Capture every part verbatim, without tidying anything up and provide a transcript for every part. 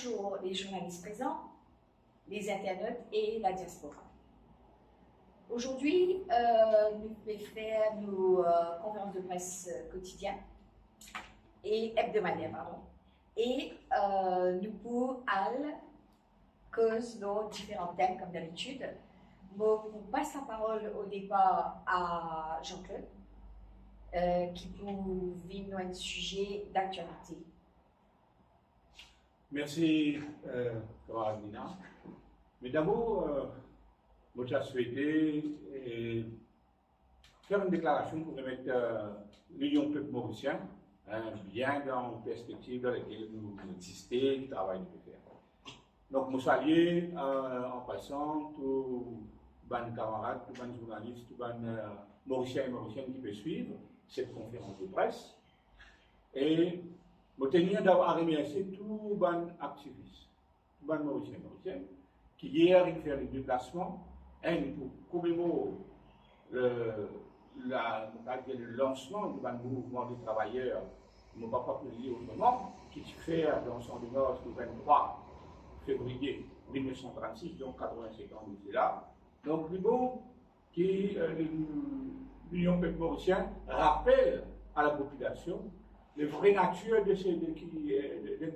Bonjour les journalistes présents, les internautes et la diaspora. Aujourd'hui, euh, nous pouvons faire nos euh, conférences de presse euh, quotidiennes et hebdomadaires, pardon. Et euh, nous pouvons al cause nos différents thèmes comme d'habitude. Mo pou pas la parole au départ à Jean-Claude, euh, ki pou vinn nou enn sujet d'actualité. Mersi, euh, kamarad Nina. Me dabor, euh, mo ti a swete, euh, fer enn deklarasion pou remet, euh, Linion Pep Morisien, euh, bien dan perspektiv dan lekel nou, nou existe, travay nou pe fer. Donk, mo salie, euh, an pasan, tou bann kamarad, tou bann zournalis, tou bann, euh, Morisien e Morisienn ki pe swiv set konferans de pres. E mo teni a remersie tou bann aktivis, tou bann Morisien e Morisienn ki yer inn fer le deplasman, enn pou komemor le, la, le lansman de bann mouvman de travayer, mo pa pou apel li otreman, ki ti fer dan San Domaz le venntrwa fevriye mil nef san trannsis, donk katrevin-senk an de sela. Donk, li bon ki, euh, Linion Pep Morisien rapel a lapopilasion le vre natir de se, de, ki, euh, de, de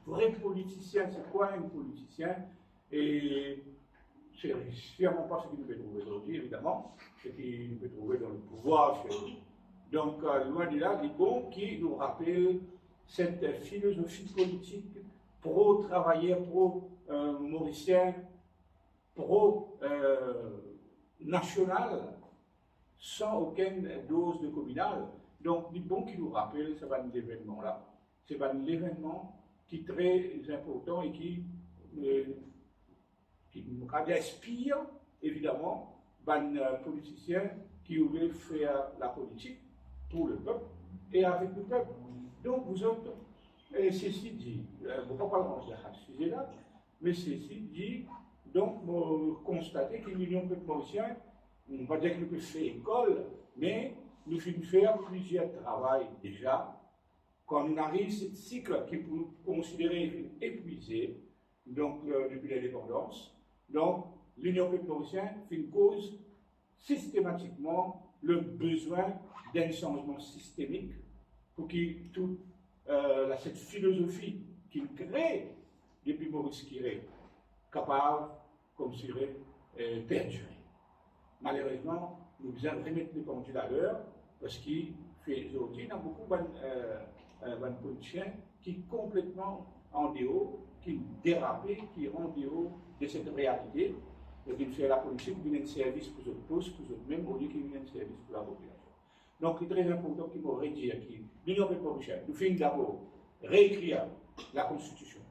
vre politisien, se kwa enn politisien, e se sirman pa seki nou pe trouve zordi, evidaman, seki nou pe trouve dan lepouvwar sirtou. Donk, euh, lwin de la, li bon ki nou rapel set filozofi politik pro-travayer, pro, euh, Morisien, pro, euh, nasional, san okenn doz de kominal. Donk, li bon ki nou rapel sa bann levennman la. Se bann levennman ki tre inportan e ki, euh, ki, nou kapav dir, inspir, evidaman, bann, euh, politisien ki oule fer lapolitik pou lepep e avek lepep. Donk, vous autres, euh, ceci dit, euh, mo pa pou al rant dan sa size la, me ceci dit, donk, mo konstate ki Linion Pep Morisien, nou pa dir ki nou pe fer lekol, me nou finn fer plizier travay deza. Kan nou ariv set sik ki pou nou konsidere etwize, donk, euh, depi lindepandans, donk, Linion Pep Morisien finn koz sistematikman le bezwin d'enn sanzman sistemik pou ki tou, euh, la, set filozofi ki nou kree depi Maurice Kiré kapav, koumsire, euh, perdire. Malerezman, nou bizin remet lepandil aler, parski zordi ena boukou bann, euh, euh, bann politisien ki konpletman andeor, ki derape, ki andeor de set realite, e ki fer lapolitik vinn enn servis pou zot pos, pou zot mem, olie ki vinn enn servis pou lapopilasion. Donk, li tre inportan ki mo redir ki Linion Pep Morisien, nou finn dabor reekrir lakonstitision,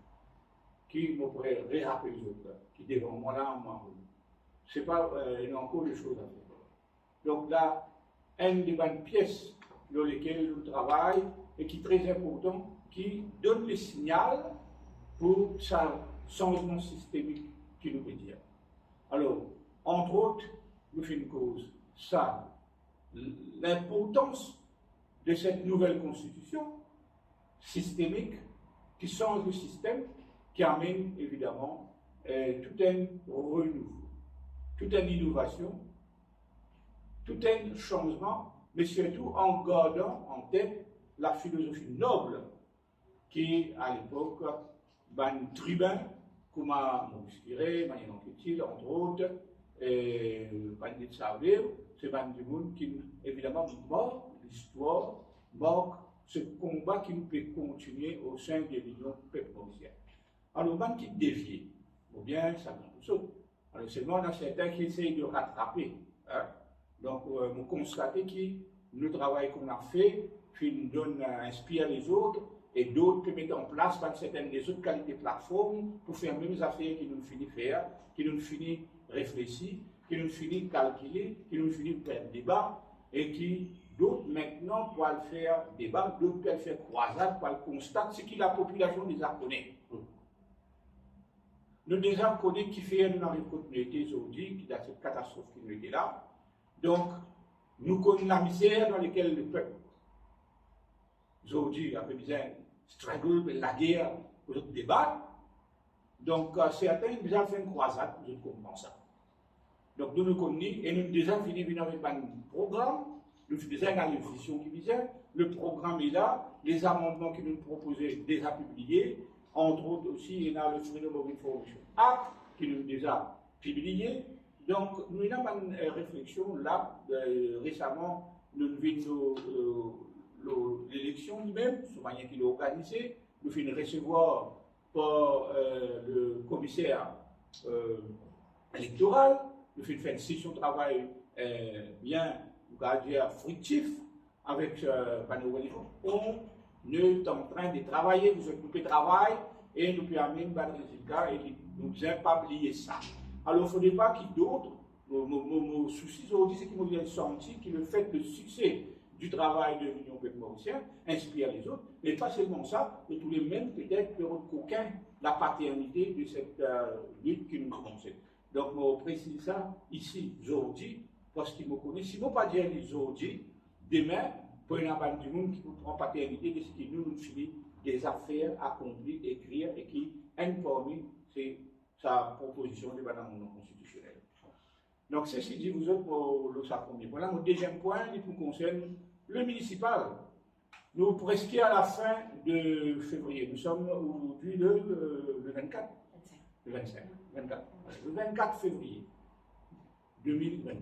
ki mo pou re-, rerapel zot, ki devan mwa la, mwa, se pa, euh, ena ankor de soz a fer. Donk la, enn de bann pies lor lekel nou travay e ki tre inportan, ki donn le signal pou sa sanzman sistemik ki nou pe dir. Alor, antrot, nou finn koz sa, linportans de set nouvel konstitision sistemik ki sanz le sistem, ki amenn, evidaman, euh, tou enn renouvo, tou enn inovasion, tou enn sanzman, me sirtou an gardan an tet lafilozofi nob ki, a lepok, bann tribin, kouma Maurice Kiré, Manuel Anquetil, antrot, e bann David Sarvil, se bann dimoun ki, evidaman, mark listwar, mark se konba ki nou pe kontinie o sein de Linion Pep Morisien. Alor, bann ki devie, oubien sa bann sot, alor, selman, ena sertin ki esey de ratrape, hein. Donk, euh, mo konstate ki nou travay ki nou ena fer finn donn, euh, inspir lezot, e dot pe met an plas bann sertin lezot kalite platform pou fer mem zafer ki nou fini fer, ki nou fini reflesi, ki nou fini kalkile, ki nou fini fer deba, e ki dot aster pou al fer deba, dot pou al fer krwazad, pou al konstat seki lapopilasion deza kone. Nou deza kone kifer nou ariv kot nou ete zordi, ki dan set katastrof ki nou ete la. Donk, nou konn lamizer dan lekel lepep zordi, apre bizin struggle, lager, pou zot debat, Donk, eh, sertin inn bizin fer enn krwazad pou zot konpran sa. Donk, nou, nou konn li, e nou deza fini vinn avek bann program, nou deza ena vizion ki bizin, le program la, lezamannman ki nou propoze deza pibliye, antrot osi, ena le Freedom of Information Act ki nou deza pibliye. Donk, nou ena bann, eh, refleksion la, eh, resaman, nou vinn lor, eh, lor leleksion limem, so manier ki li organize, nou finn resevwar par, eh, le komiser, eh, elektoral, nou finn fer enn sesion travay, eh, bien, nou kapav dir friktif avek, eh, bann organizasion. On est en train de travailler, nou pe travay e nou pe amenn bann rezilta e nou bizin pa bliye sa. Alor, fodre pa ki dot, mo, mo, mo, mo sousi zordi, se ki mo bizin santi ki le fet de sikse du travay de Linion Pep Morisien inspir lezot, me pa selman sa, me tou lemem petet pe rod kokin lapaternite de set, eh, lit ki nou komanse. Donk, mo presiz sa isi, zordi, parski mo kone, si mo pa dir li zordi, demin, pou ena bann dimoun ki pou pran paternite de seki nou, nou fini deza fer, akonpli, ekrir, e ki enn parmi se sa propozision de bann amannman konstitisionel. Donk, seki dir, zot, mo, lor sa premie pwin la, mo deziem pwin, li pou konsern le minisipal. Nou preske a la fin de fevriye. Nous sommes aujourd'hui le, euh, le vingt-quatre. Vingt-cinq. Le vingt-cinq. Le vingt-quatre février deux mille vingt.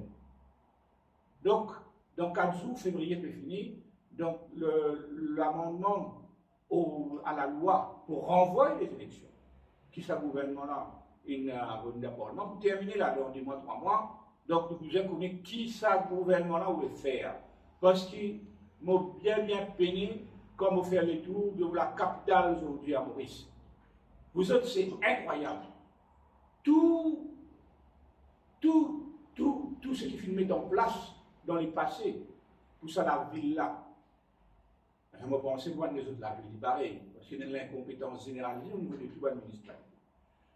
Donk, dan kat zour, fevriye pe fini. Donk, le, lamannman o, a lalwa pou ranvway lezileksion, ki sa gouvernman la inn, eh, inn apor. Donk, pou termine la, dan de mwa, trwa mwa, donk, nou bizin kone ki sa gouvernman la oule fer. Parski mo bien, bien pene kan mo fer letour de lakapital zordi a Moris. Vous autres, c'est incroyable. Tou, tou, tou, tou seki finn met an plas dan lepase pou sa lavil la, mo panse pou bann lezot lavil li parey, parski ena enn linkonpetans zeneralize o nivo de tou bann minisipalite.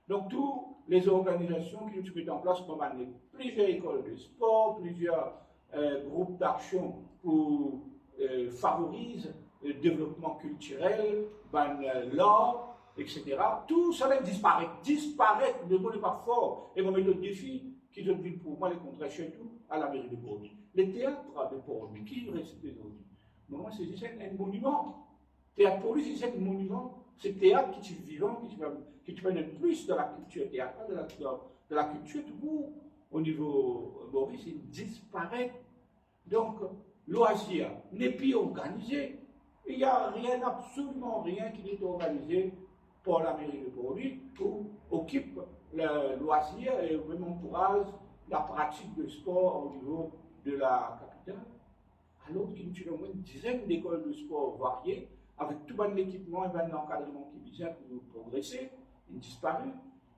Donk, tou lezorganizasion ki nou ti met an plas, kouma bann plizier lekol de spor, plizier, eh, group daksion pou, eh, favoriz, eh, devlopman kiltirel, bann, eh, lar, et cetera. Tou sa la disparet, disparet, le mo n'est pas fort. E mo met zot defi, ki zot vinn prouv mwa lekontrer, sirtou a lameri de Port-Louis. Leteat de Port-Louis, ki reste zordi? Mwa, se zis enn, enn moniman. Teat Port-Louis, se enn moniman. Se teat ki ti vivan, ki ti, ki ti pe donn plis dan lakiltir teatral, dan la, dan, dan lakiltir toukour, o nivo Moris, li disparet. Donk, lwazir nepli organize. Il y a rien, absoliman rien ki ete organize par lameri de Port-Louis pou okip le lwazir e mem ankouraz lapratik de spor o nivo de lakapital. Alor ki nou ti dan omwin dizenn lekol de spor varie, avek tou bann lekipman e bann lankadreman ki bizin pou progrese, inn dispare.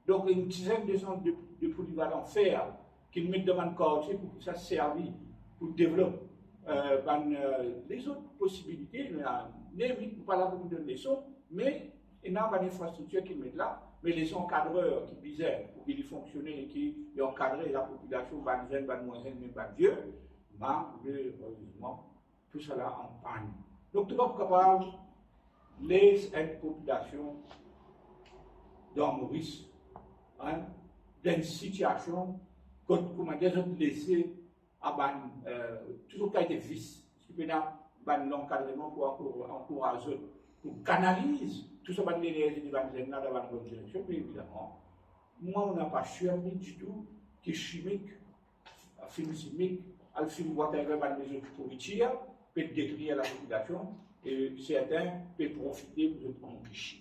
Donk, enn dizenn de sant de, de polivalan fer ki nou met dan bann kartie pou ki sa servi pou devlop, eh, bann, eh, lezot posibilite, nou ena, nou pa la pou donn leson, me ena bann infrastriktir ki met la, me lezankadrer ki bizin pou ki li fonksione e ki ankadre lapopilasion, bann zenn, bann mwin zenn, mem bann vie, malerezman, tou sa la an pann. Donk, nou pa pou kapav les enn popilasion dan Moris, hein, dan enn sitiasion kot, kouma dir, zot lese a bann, eh, tou zot kalite vis, ki pena bann lankadreman pou ankour-, ankouraz zot, pou kanaliz tou sa bann lenerzi de bann zenn la dan bann bonn direksion, bien evidaman. Mwa, mo napa sir ditou ki simik, fim simik, al fim whatever bann lezot pouritir, pe detrir lapopilasion, e sertin pe profite pou zot anrishi.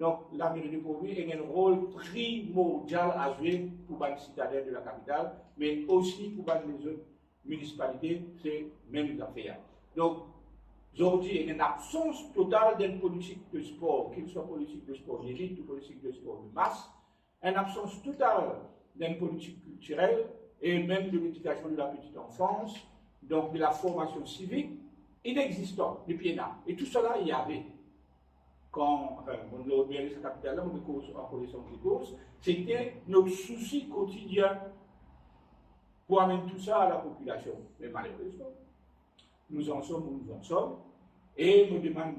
Donk, lameri de Port-Louis ena enn rol primordial a zwe pou bann sitaden de lakapital, me osi pou bann lezot minisipalite, se mem zafer. Donk, zordi, ena enn absans total d'enn politik de spor, ki swa politik de spor delit ou politik de spor de mas, enn absans total d'enn politik kiltirel e mem de ledikasion de la petite enfance, donk de la formasion sivik, inexistan, li pena. E tou sa la, li ave. Kan, anfin, mo lor mer de sa kapital la, mo pe koz an konesans de koz, sete not sousi kotidien pou amenn tou sa a lapopilasion. Me malerezman, nous en sommes où nous en sommes, e mo demann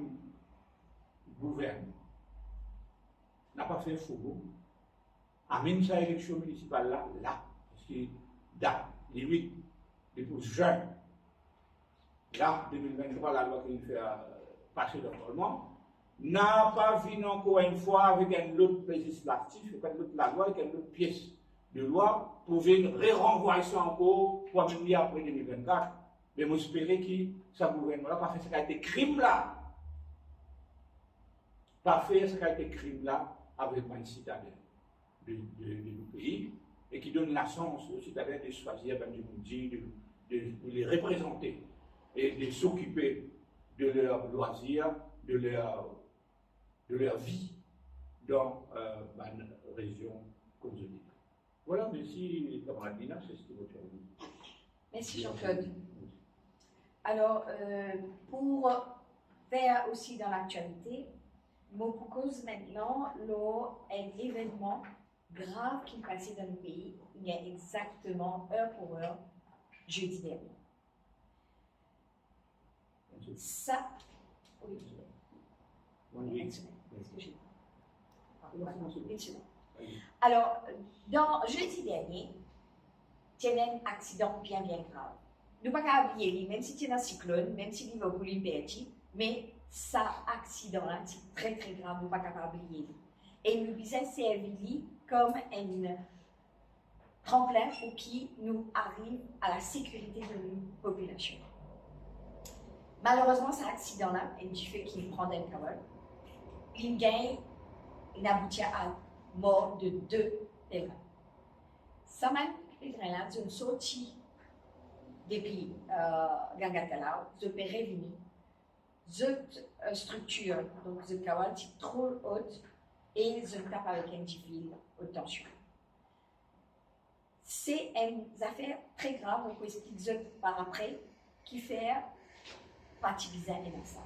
gouvernman, napa fer fobo, amenn sa eleksion minisipal la, la, paski dat limit depi zin, la, de mil venntrwa, lalwa ki finn fer, euh, pase dan parlman, napa vinn ankor enn fwa avek enn lot lezislatif, avek enn lot lalwa, avek enn lot pies de lwa pou vinn reranvway sa ankor pou amenn li apre de mil vennkat. Me mo espere ki sa gouvernman la pa fer sa kalite krim la, pa fer sa kalite krim la avek bann sitaden de, de, de nou pei, e ki donn lasans o sitaden de swazir bann dimoun dign de, de, de les reprezante e de s'okipe de ler lwazir, de ler, de ler vi dan, euh, bann rezion koz de. Vwala, mersi kamarad Lina, se sete mo avi. Mersi Jean-Claude. Alor, euh, pou fer osi dan laktialite, mo pou koz aster lor enn evennman grav ki pase dan nou pei, li exakteman er pou er, zedi dernie. Sa, wi. Wi. Enn segonn, eskize. Enn segonn. Alor, dan zedi dernie, ti ena enn aksidan bien, bien grav. Nou pa kapav bliye li, mem si ti ena siklonn, mem si Liverpool inn perdi, me sa aksidan la ti tre, tre grav, nou pa kapav bliye li. E nou bizin servi li kom enn tranplin pou ki nou ariv a la sekirite de nou popilasion. Malerezman, sa aksidan la, enn dife ki pran dan enn kawal, li gagn, li abouti a mor de de pelerin. Sa bann pelerin la, zot sorti depi, euh, Gangadgalaw, zot pe revini, zot, euh, striktir, donk zot kawal ti tro ot e zot tap avek enn difil ot tansion. Se enn zafer tre grav, mo pou explik zot par apre, kifer pa ti bizin ena sa.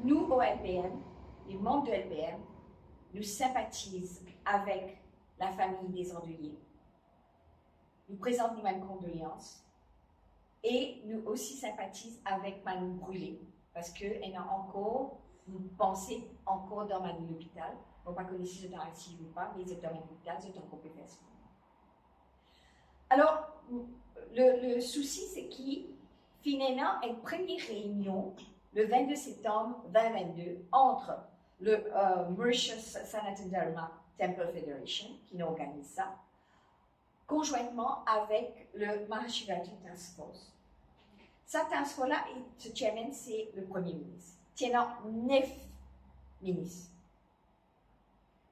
Nou, o L P M, les membres de L P M, nou sinpatiz avek lafami des endeuillés. Nou prezant nou bann kondoleans e nou osi sinpatiz avek bann brile, parski ena ankor, nou panse ankor dan bann lopital. Mo pa kone si zot inn asize ou pa, me zot dan bann lopital, zot ankor pe fer swiv. Alor, le, le sousi, se ki finn ena enn premie reynion le vennde septanm vin vennde ant le, euh, Mauritius Sanatan Dharma Temple Federation, ki inn organiz sa, konzwintman avek le Mahashivaratri Task Force. Sa task force la, e so chairman, se le Premie Minis. Ti ena nef minis.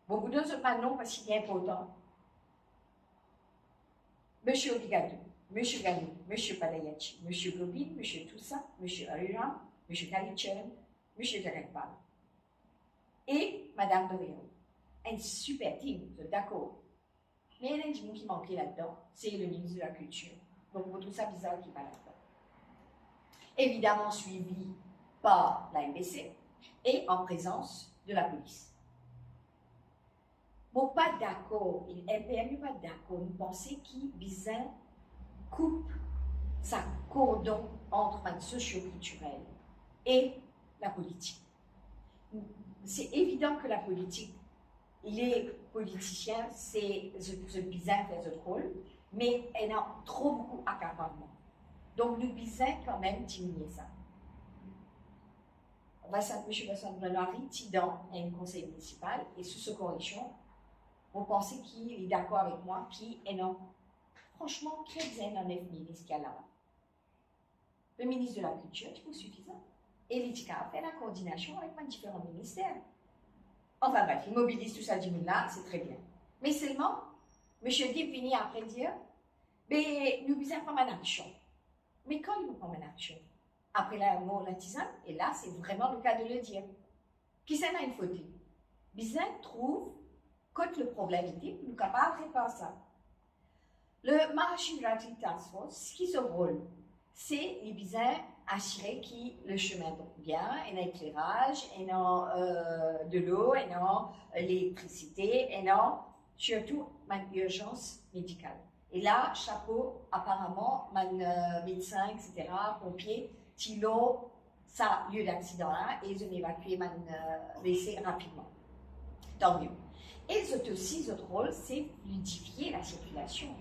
Bon, pou donn zot bann nom, parski li inportan. Misie Obigadou, Misie Ganou, Misie Padayachee, Misie Gobind, Misie Toussa, Misie Hariram, Misie Kalichand, Misie Jagtpal e Madam Doriaw. Enn siper team, zot dakor. Me ena enn dimoun ki manke ladan, se le minis de la Kiltir. Donk, mo trouv sa bizar ki pa ladan. Evidaman, swivi par la M B C e an prezans de lapolis. Mo pa dakor, e L P M nou pa dakor, nou panse ki bizin koup sa kordon ant bann sosio-kiltirel e lapolitik. Se evidan ki lapolitik, le politisien, se, zot, zot bizin fer zot rol, me ena tro boukou akaparman. Donk, nou bizin kanmem diminie sa. Vincent, Misie Vincent Benoary ti dan enn konsey minisipal, e sou so koreksion, mo panse ki li dakor avek mwa ki ena, fransman, ki bizin ena nef minis ki al laba. Le minis de la Kiltir ti pou sifizan. E li ti kapav fer lakordinasion avek bann diferan minister. Anfin bref, li mobiliz tou sa dimoun la, se tre bien. Me selman, Misie Deep vini apre dir, be nou bizin pran bann aksion. Me kan li pou pran bann aksion? Apre lamor Latizann, e la, se vreman le ka de le dir. Kisannla inn fote? Bizin trouv kot le problem ete pou nou kapav repar sa. Le Mahashivaratri Task Force, ki so rol? Se li bizin asire ki le semin bien, ena ekleraz, ena, euh, delo, ena, euh, elektrisite, ena sirtou bann irzans medikal. E la, sapo, aparaman, bann, euh, medsin, et cetera, ponpie, ti lor sa lie daksidan la, e zot inn evakue bann, euh, blese rapidman. Tan mie. E zot osi, zot rol, se fluidifie lasirkilasion.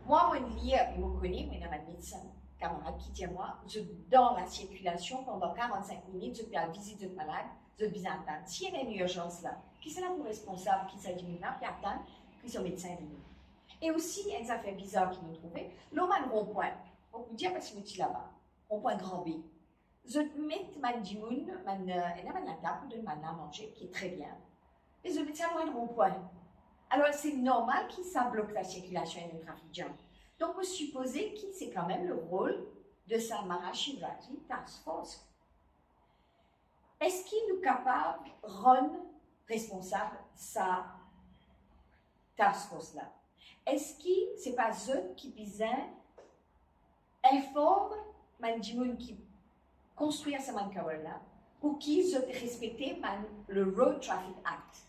Mwa, mo lir e mo kone, mo ena bann medsin kamarad ki dir mwa, zot dan lasirkilasion pandan karant-sink minit, zot pe al vizit zot malad, zot bizin atann. Si ena enn irzans la, kisannla pou responsab ki sa dimoun la pe atann ki so medsin vini? E osi, enn zafer bizar ki nou trouve, lor bann ronpwin, mo pou dir parski mo ti laba, ronpwin Gran Be, zot met bann dimoun, bann, eh, ena bann latab pou donn bann la manze, ki tre bien. Me zot met sa lor enn ronpwin. Alor, se normal ki sa blok lasirkilasion, enn trafik jam. Donk, mo sipoze ki se kanmem le rol de sa Mahashivratri Task Force. Eski nou kapav rann responsab sa task force la? Eski se pa zot ki bizin inform bann dimoun ki konstrir sa bann kawal la, pou ki zot respekte bann, le Road Traffic Act?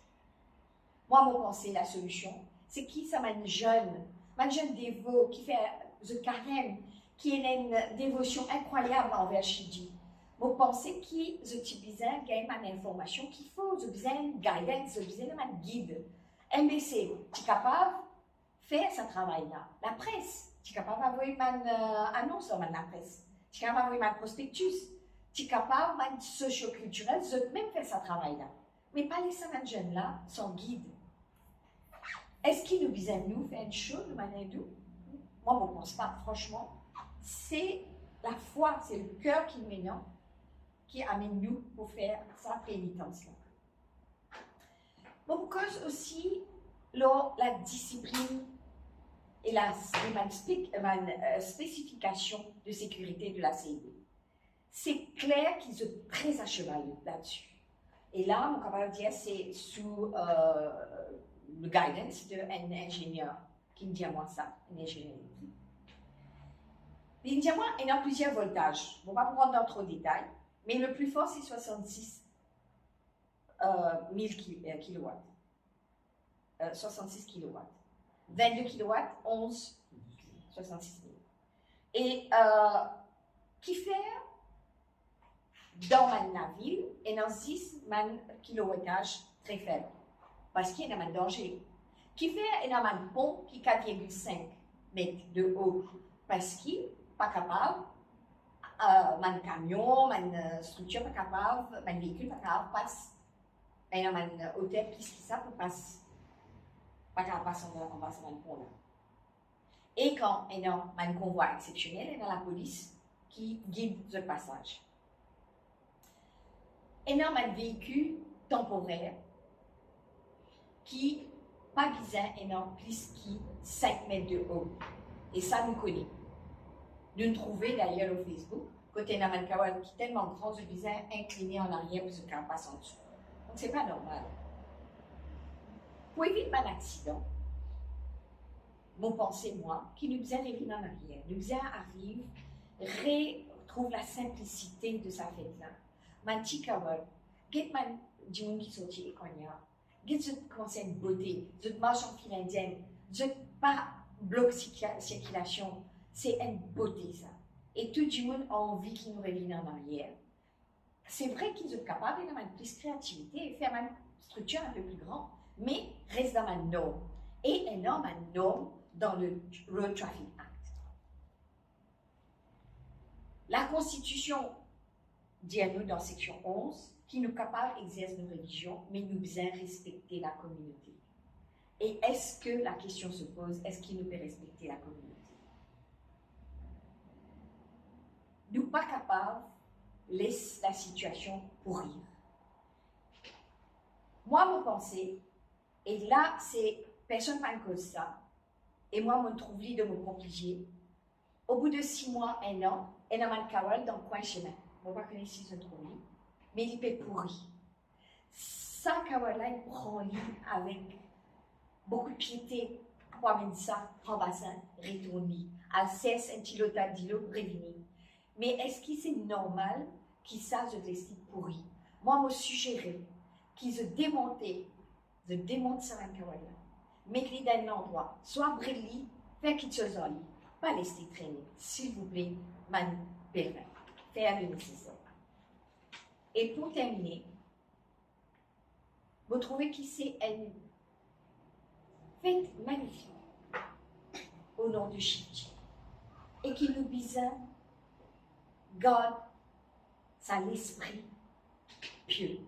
Mwa, mo panse lasolision, se ki sa bann zenn, bann zenn devo ki fer zot karem, ki ena enn devosion inkrwayab anver Shivji. Mo panse ki zot ti bizin gagn bann informasion ki fo, zot bizin guidance, zot bizin bann gid. M B C ti kapav fer sa travay la. Lapres ti kapav avoy bann, eh, anons dan bann lapres, ti kapav avoy bann prospektis, ti kapav bann socio-kiltirel, zot mem fer sa travay la. Me pa les sa bann zenn la san gid. Eski nou bizin nou fer enn show, nou bann Indou? Mwa, mo pans pa, fransman. Se lafwa, se leker ki nou ena, ki amenn nou pou fer sa penitans la. Mo pou koz osi lor ladisiplin e la, e bann spek-, bann, eh, spesifikasion de sekirite de la C I B. Se kler ki zot tre aseval ladsi. E la, mo kapav dir se sou, eh, le guidance de enn inzenier ki dir mwa sa, enn inzenier elektrik. Li dir mwa, ena plizier voltaz. Mo pa pou rant dan tro detay, me le pli for se swasannsis, eh, mil ki-, eh, kilowatt. Eh, swasannsis kilowatt. Vennde kilowatt, onz, swasannsis mil. E, eh, kifer dan bann lavil, ena zis bann kilowataz tre feb, parski ena bann danze. Kifer ena bann pon ki kat virgil sink met de o, parski pa kapav, eh, bann kamion, bann, eh, striktir pa kapav, bann veikil pa kapav pas, ena bann oter plis ki sa pou pas, pa kapav pas anba, anba sa bann pon la. E kan ena bann konvwa exsepsionel, ena lapolis ki gid zot pasaz. Ena bann veikil tanporer ki pa bizin ena plis ki sink met de o. E sa nou kone. Nou trouve dayer lor Facebook, kot ena bann kawal ki telman gran, zot bizin inkline an arier pou zot kapav pas andisou. Donk, se pa normal. Pou evit bann aksidan, mo panse, mwa, ki nou bizin revinn an arier. Nou bizin ariv retrouv lasinplisite de sa fet la. Bann ti kawal, get bann dimoun ki sorti Ekania, get zot koumans enn bote, zot mars an fil indien, zot pa blok sirkila-, sirkilasion, se enn bote sa. E tou dimoun anvi ki nou revinn an arier. Se vre ki zot kapav ena bann plis kreativite e fer bann striktir inpe pli gran, me res dan bann norm. E ena bann norm dan le Road Traffic Act. Lakonstitision dir nou dan seksion onz ki nou kapav exers nou relizion, me nou bizin respekte lakominote. E eski lakestion se poz, eski nou pe respekte lakominote? Nou pa kapav les lasitiasion pouri. Mwa, mo panse, e la, se, personn pa'nn koz sa, e mwa, mo trouv li dan mo prop lizie. Obout de sis mwa, enn an, ena bann kawal dan kwin semin. Mo pa kone si zot trouv li, me li pe pouri. Sa kawal la, li pran li avek boukou piete pou amenn sa, pran basin, retourn li, al sers enn ti lot dilo, revini. Me eski se normal ki sa zot les li pouri? Mwa, mo sizere ki zot demonte, zot demont sa bann kawal la, met li dan enn landrwa, swa bril li, fer kiksoz ar li, pa les li trene, silvouple, bann pelerin, fer le neseser. E pou termine, mo trouve ki se enn fete magnifik o non de Shivji, e ki nou bizin gard sa lespri pie.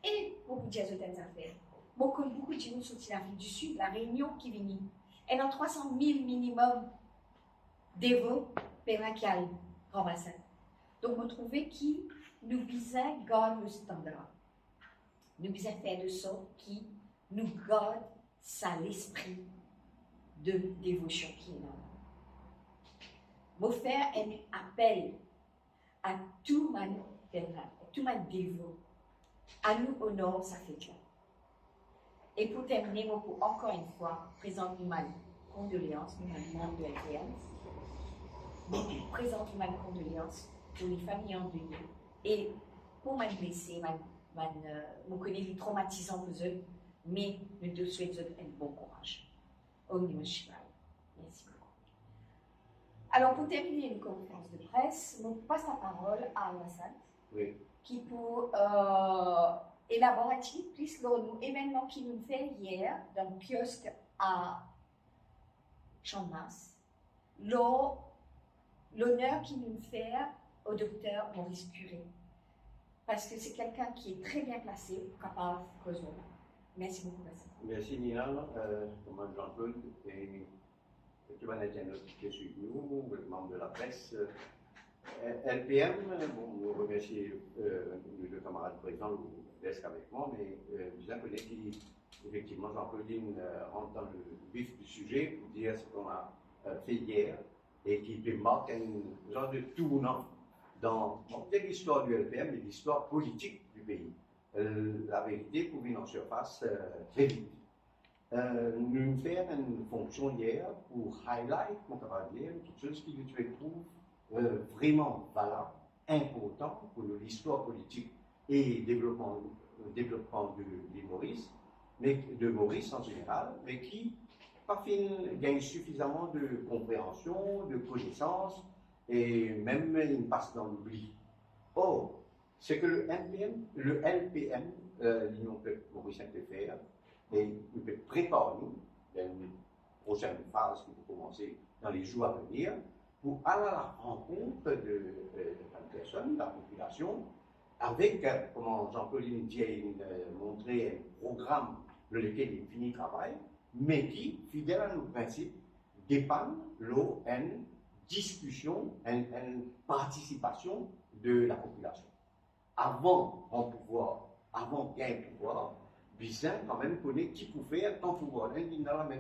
E mo pou dir zot enn zafer, mo konn boukou dimoun sorti Lafrik di Sid, La Reynion ki vini, ena trwa san mil minimem devo, pelerin ki al Gran Basin. Donk mo trouve ki nou bizin gard nou standar. Nou bizin fer de sort ki nou gard sa lespri de devosion ki ena. Mo fer enn apel a tou bann pelerin, tou bann devo, anou onor sa fet la. E pou termine, mo pou ankor enn fwa prezant nou bann kondoleans, nou bann manm de L P M. Mo pou prezant nou bann kondoleans pou lefami andeye e pou bann blese, bann, bann, euh, mo kone li tromatizan pou zot, me nou tou swet zot enn bon kouraz. Om Namah Shivaya. Mersi boukou. Alor, pou termine nou konferans de pres, mo pou pas laparol a Vasant, wi, ki pou, euh, elabor enn tigit plis lor nou evennman ki nou fer yer dan kiosk a Champ de Mars, lor loner ki nou fer o dokter Maurice Curie, parski se kelkenn ki tre bien plase pou kapav koz lor la. Mersi boukou, Vasant. Mersi, Nina. Euh, koman Jean-Claude e tou bann internat ki swiv nou, manm de lapres, euh, L P M, bon, nou remersie, euh, nou de kamarad prezan, ou desk avek mwa, me, euh, bizin kone ki, efektivman, Jean-Claude, euh, rant dan le vif du sujet pou dir seki nou, euh, fer yer e ki pe mark enn zar de tournan dan, non, listwar di L P M, me listwar politik di pei. Euh, laverite pou vinn an sirfas, euh, tre vit. Euh, nou fer enn fonksion yer pou highlight, mo kapav dir, kiksoz ki nou ti trouv, euh, vreman valab, inportan pou nou listwar politik e devlopman, devlopman de, de Moris, me de Moris an zeneral, me ki pa finn gagn sifizaman de konpreansion, de konesans, e mem inn pas dan loubli. Or, seki le L P M, le L P M, euh, Linion Pep Morisien pe fer, e nou pe prepar nou, dan enn prosenn faz ki pou koumanse dan le zour a venir, pou al a la rankont de, euh, de bann personn, lapopilasion, avek, euh, kouma Jean-Claude inn dir, inn, euh, montre enn program lor lekel li fini travay, me ki, fidel a nou prinsip, depann lor enn diskision, enn, enn partisipasion de lapopilasion. Avan pran pouvwar, avan gagn pouvwar, bizin kanmem kone ki pou fer kan pouvwar la inn vinn dan lame.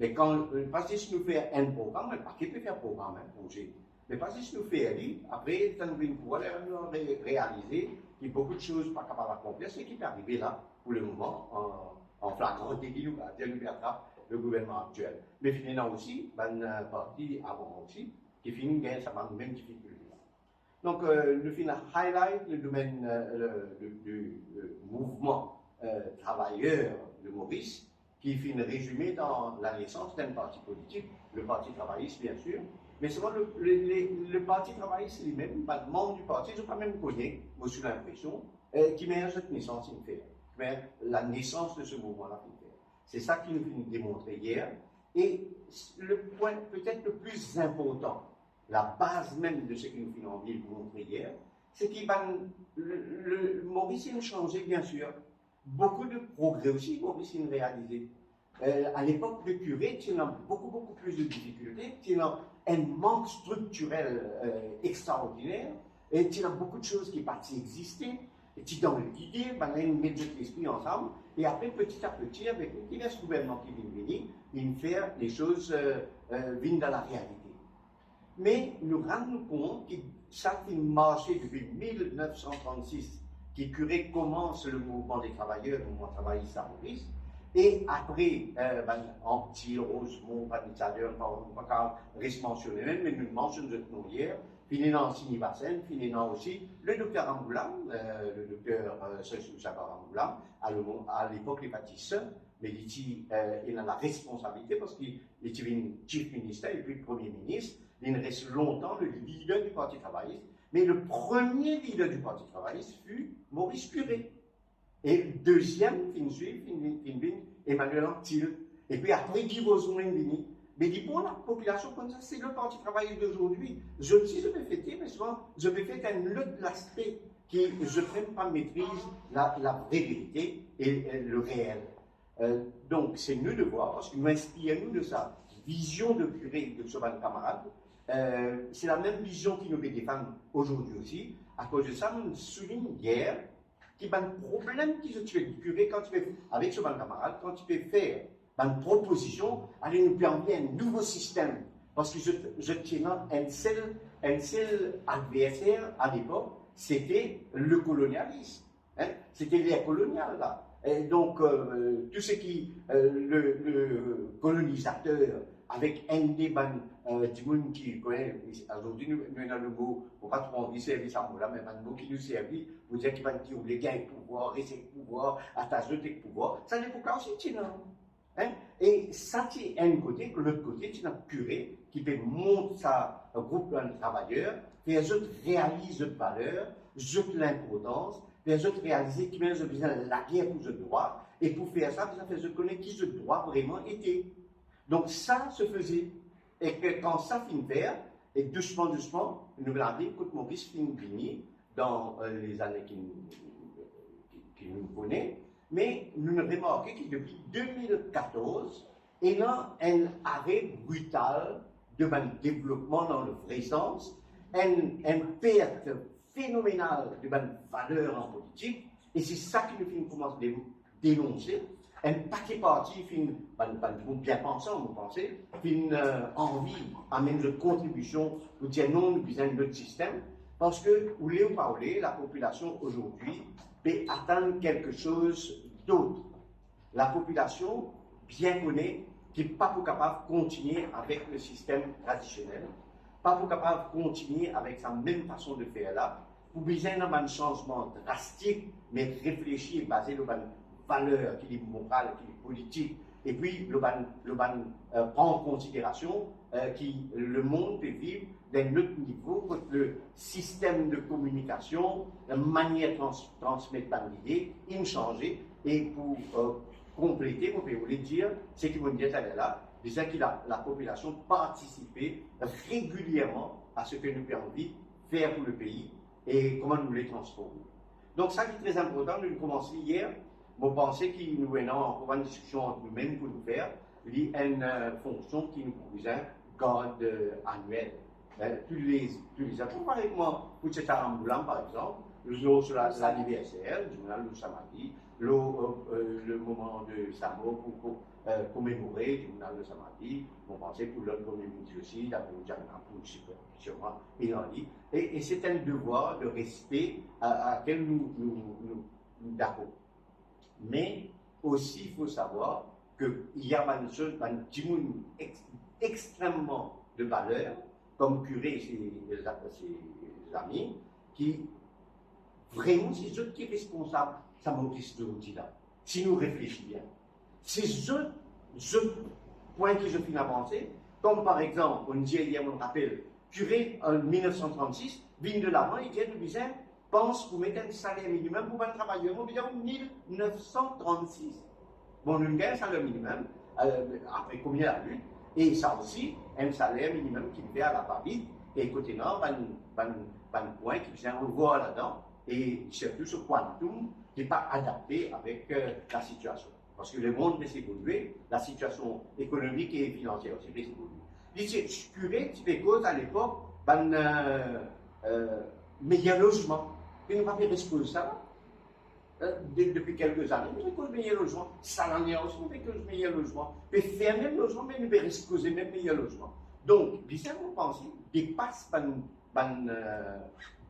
Me kan, euh, pa zis nou fer enn program, enn pake pe fer program, enn proze. Me pa zis nou fer li, apre, kan nou vinn pouvwar, ler nou re-, realize ki boukou de soz pa kapav akonplir, seki pe arive la, pou lemoman, an, an flagran deli, nou kapav dir, nou pe atrap le gouvernman aktiel. Me finn ena osi bann, euh, parti avan osi, ki finn gagn sa bann mem difikilte la. Donk, euh, nou finn highlight le domenn, euh, le, le, le, euh, mouvman, euh, travayer de Moris, ki finn rezime dan lanesans d'enn parti politik, le Parti Travayis, bien sir. Me selman le, le, le, le Parti Travayis limem, bann manm di parti, zot pa mem kone, mo sou linpresion, euh, ki manier zot nesans inn fer, ki manier lanesans de se mouvman la finn fer. Se sa ki nou finn demontre yer. E le pwin petet le pli inportan, labaz mem de seki nou finn anvi montre yer, se ki bann, le, le, Moris inn sanze, bien sir. Boukou de progre osi Moris inn realize. Euh, a lepok de Kire, ti ena boukou, boukou plis de difikilte, ti ena enn mank striktirel, euh, extraordiner, e ti ena boukou de soz ki pa ti existe, e ti dan lide, bann la inn met zot lespri ansam, e apre, peti a peti, avek divers gouvernman ki vinn vini, inn fer le soz, euh, euh, vinn dan larealite. Me nou rann nou kont ki sa finn marse depi mil nef san trannsis, ki Kire koumans le mouvman de travayer, le mouvman travayis a Moris, e apre, euh, bann Anquetil, Rosemont, bann Misadhurn, pa, pa kapav res mansione mem, me nou mansionn zot nom yer, finn ena Srinivasan, finn ena osi le dokter Ramgoolam, euh, le dokter, euh, Sir Shiv Shankar Ramgoolam, a le mo-, a lepok li pa ti sef, me li ti, euh, ena laresponsabilite parski li ti vinn Chief Minister epi Premie Minis, li inn res lontan le lider di Parti Travayis, me le premie lider di Parti Travayis finn Maurice Curé. E deziem finn swiv, finn, finn vinn Emmanuel Anquetil. Epi apre divors nou vini, me li, bon, lapopilasion konn sa, se le Parti Travayer d'aujourd'hui. Zot si zot pe fete, me souvan zot pe fete enn lot laspe ki zot mem pa metriz la, la vre verite e, e le reel. Euh, donk, se nou devwar, parski nou inspir nou de sa vizion de kire de so bann kamarad. Euh, se lamem vizion ki nou pe defann azordi osi. Akoz de sa, nou soulign yer ki bann problem ki zot ti pe kire kan ti pe, avek so bann kamarad, kan ti pe fer bann propozision, ale nou pe anvi enn nouvo sistem, parski zot, zot ti ena enn sel, enn sel adverser alepok, sete le kolonialis. Hein? Sete ler kolonial la. E donk, euh, tou seki, euh, le, le kolonizater, avek enn de bann, euh, dimoun ki, kone, azordi nou, nou ena le mo, mo pa tro anvi servi sa mo la, me bann mo ki nou servi pou dir ki bann ki oule gagn pouvwar, res ek pouvwar, atas zot ek pouvwar, sa lepok la osi ti ena. Hein? E sa ti enn kote, lot kote, ti ena kire ki pe mont sa group travayer, fer zot realiz zot valer, zot linportans, fer zot realize ki mem zot bizin lager pou zot drwa, e pou fer sa, bizin fer zot kone ki zot drwa vreman ete. Donk sa se feze, e ke kan sa finn fer, e dousman, dousman, nou vinn ariv kot Moris finn vini, dan, euh, lezane ki, ki, ki nou kone, me nou remarke ki depi de mil katorz, ena enn are brital de bann devlopman dan le vre sans, enn, enn pert fenomenal de bann valer an politik, e se sa ki nou finn koumans de-, denonse. Enn pake parti finn, bann, bann dimoun bien pansan, mo panse, finn, euh, anvi amenn zot kontribision pou dir non, nou bizin enn lot sistem, parski, oule ou pa oule, lapopilasion azordi pe atann kelke soz dot. Lapopilasion bien kone ki pa pou kapav kontigne avek le sistem tradisionel, pa pou kapav kontigne avek sa mem fason de fer la, pou bizin ena bann sanzman drastik, me reflesi e baze lor bann valer ki li moral, ki li politik, epi lor bann, lor bann, euh, pran an konsiderasion, euh, ki lemond pe viv dan enn lot nivo, kot le sistem de kominikasion, la manier trans-, transmet bann lide, inn sanze, e pou, euh, konplete, mo pe oule dir, seki mo dir taler la, bizin ki la, lapopilasion partisipe regilierman a seki nou pe anvi fer pou le pei, e kouma nou le transforme. Donk sa ki tre inportan, nou koumans li yer, mo panse ki nou ena ankor bann diskision ant nou mem pou nou fer, li enn, euh, fonksion ki nou pou bizin gard, euh, aniel. Hein, tou le, tou le zan, parey kouma pou Tcheta Ramboula, par exanp, lor so la, laniverser, nou al lor samedi, lor, euh, euh, le moman de sa mor pou, pou, euh, komemore, nou al lor samedi, mo panse pou lot kominite osi, lapopilasion pou sirman ena li. E, e se enn devwar de respe a, a lakel nou, nou, nou, nou dakor. Me osi, fo savwar ke ena bann soz, bann dimoun ex-, extrememan de valer, kom kire, se, se zami, ki vreman, se zot ki responsab sa Moris zordi la, si nou reflesi bien. Se zot, zot pwin ki zot finn avanse, kom par exanp, mo dir yer, mo rapel, kire an mil nef san trannsis vinn de lavan e dir nou bizin pans pou met enn saler minimem pou bann travayer, mo bizin mil nef san trannsis. Bon, nou gagn saler minimem, euh, apre konbien lalit, e sa osi, enn saler minimem ki fer ala va vit, e kot ena bann, bann, bann pwin ki bizin revwar ladan, e sirtou so kwantoum ki pa adapte avek, euh, lasitiasion. Parski lemond pe evolye, lasitiasion ekonomik e finansier osi pe evolye. Li ti, kire ti pe koz alepok bann, euh, euh, meyer lozman. E nou pa pe res koz sa la. Euh, de-, depi kelke zane, nou pe koz meyer lozman. Sa lane osi, nou pe koz meyer lozman. Pe fer mem lozman, me nou pe res koze mem meyer lozman. Donk, bizin, mo panse, depas bann, bann, euh,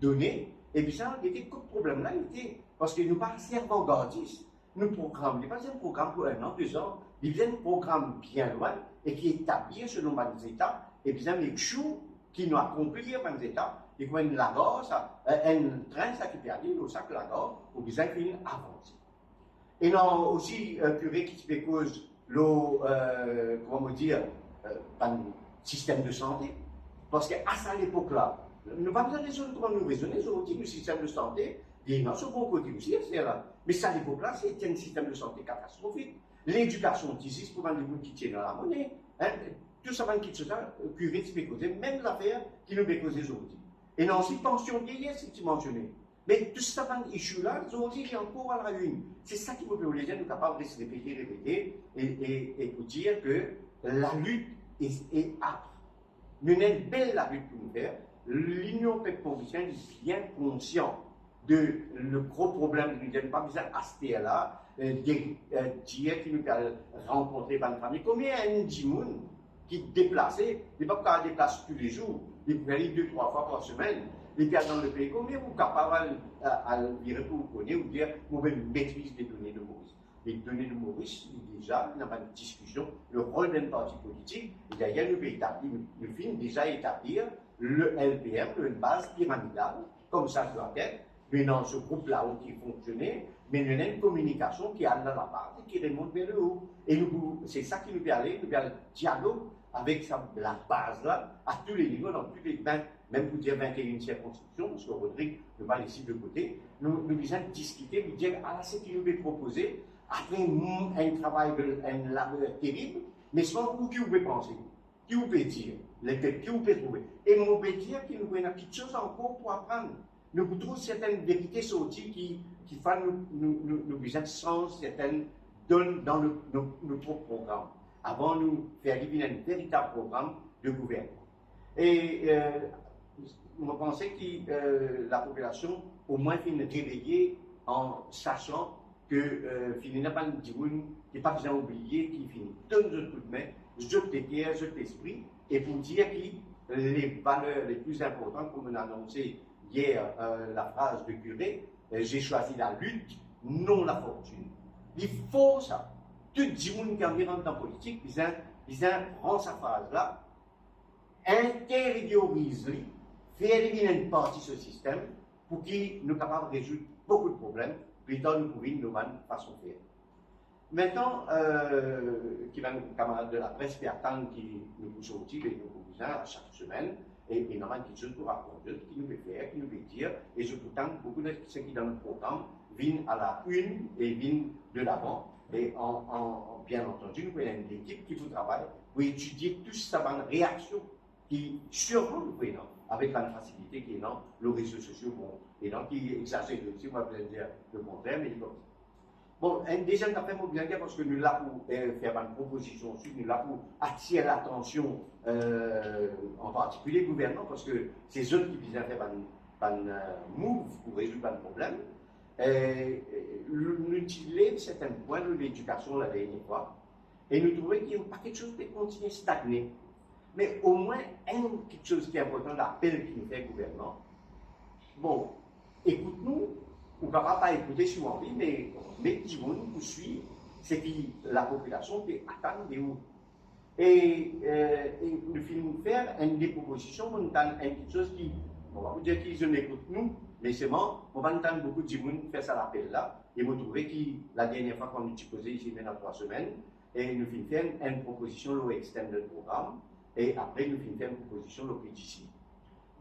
done, e bizin gete kot problem la ete, parski nou pa ase avangardis. Nou program, li pa bizin program pou enn an, de zan, li bizin program bien lwin e ki etabli selon bann zetap, e bizin make sure ki nou akonpli bann zetap, e kouma enn lagar sa, enn trin sa ki pe ale, lor sak lagar, ou bizin finn avanse. Ena osi, euh, kire ki ti pe koz lor, euh, kouma mo dir, euh, bann sistem de sante. Parski a sa lepok la, nou pa bizin rezone kouma nou rezone zordi, nou sistem de sante, li ena so bon kote osi, et cetera. Me sa lepok la, se ti enn sistem de sante katastrofik. Ledikasion ti zis pou bann dimoun ki ti ena lamone, hein, tou sa bann kiksoz la, kire ti pe koze, mem zafer ki nou pe koze zordi. E ena osi pansion vyeyes ki ti mansione. Me tou sa bann issue la, zordi li ankor a la une. Se sa ki mo pe vle dir, nou kapav res repete, repete, e, e, e pou dir ke lalit e, e apre. Nou ena enn bel lalit pou nou fer. Linion Pep Morisien li bien konsian de le gro problem ki nou ena, nou pa bizin aster la, eh, de, eh, dir ki nou pe al rankontre bann fami. Konbien enn dimoun ki deplase, li pa pou kapav deplas toulezour, li pou ale de, trwa fwa par semenn, li pe al dan lepei. Konbien ou kapav al, al vire pou ou kone, ou dir, mo pe metriz ledone de Moris. Ledone de Moris, li deza, ena bann diskision, lerol dan enn parti politik, e dayer nou pe etabli, nou, nou finn deza etablir le L P M, enn baz piramidal, kouma sa dwa et, nou ena so group lao ki fonksione, me nou ena enn kominikasion ki al dan labaz e ki remont ver leo. E nou, se sa ki nou pe ale, nou pe al dialog avek sa labaz la, a tou le nivo, dan tou le, ben, mem pou dir vinte et une sirkonskripsion, parski Rodrig, nou pa les de kote, nou, nou bizin diskite, nou dir, ala seki nou pe propoze, apre, hmm, enn travay de, enn laber terib, me selman ou ki ou pe panse, ki ou pe dir, lepep, ki ou pe trouve. E mo pe dir ki nou ena kiksoz ankor pou aprann. Nou pou trouv sertenn verite sorti ki, ki fer nou, nou, nou, nou bizin sanz sertenn donn dan nou, nou, nou prop program, avan nou fer li vinn enn veritab program de gouvernman. E, eh, mo panse ki, eh, lapopilasion omwin finn reveye an sasan ke, eh, finn ena bann dimoun ki pa bizin oubliye, ki finn donn zot koudme, zot leker, zot lespri, e pou dir ki le valer le pli inportan, kouma nou anonse yer, eh, lafraz de kire, eh, j'ai choisi la lutte, non la fortune. Li for sa, tou dimoun ki anvi rant dan politik, bizin, bizin pran sa fraz la, interioriz li, fer li vinn enn parti so sistem, pou ki nou kapav rezoud boukou de problem, pli tar nou pou vinn nou bann fason fer. Aster, eh, ki bann kamarad de lapres pe atann ki nou pou sorti, be nou pou bizin a sak semenn, e, e ena bann kiksoz pou rakont zot, ki nou pe fer, ki nou pe dir, e zot pou tann boukou de seki dan nou program vinn a la une e vinn de lavan, e an, an, an, bien antandi, nou pou ena enn lekip ki pou travay pou etidie tou sa bann reaksion ki sirman nou pou ena avek bann fasilite ki ena lor rezo sosio, bon, ena ki exazere osi, mo pa bizin dir le kontrer, me li konmsa. Bon, enn deziem zafer mo bizin dir, parski nou la pou, eh, fer bann propozision, answit nou la pou atir latansion, eh, an partikilie gouvernman, parski se zot ki bizin fer bann, bann, eh, move pou rezoud bann problem. Eh, nou, nou ti lev sertenn pwin lor ledikasion ladernie fwa, e nou trouve ki enn pakete kiksoz pe kontinie stagne. Me omwin enn kiksoz ki inportan, lapel ki nou fer gouvernman. Bon, ekout nou, ou kapav pa ekoute si ou anvi, me met dimoun pou swiv seki lapopilasion pe atann de ou. E, eh, e nou finn fer enn de propozision, mo tann enn kiksoz ki, mo pa pou dir ki zot ekout nou, me selman, mo pa tann boukou dimoun fer sa lapel la, e mo trouve ki ladernie fwa kan nou ti koze isi, ena trwa semenn, e nou finn fer enn propozision lor extended program, e apre nou finn fer enn propozision lor P G C.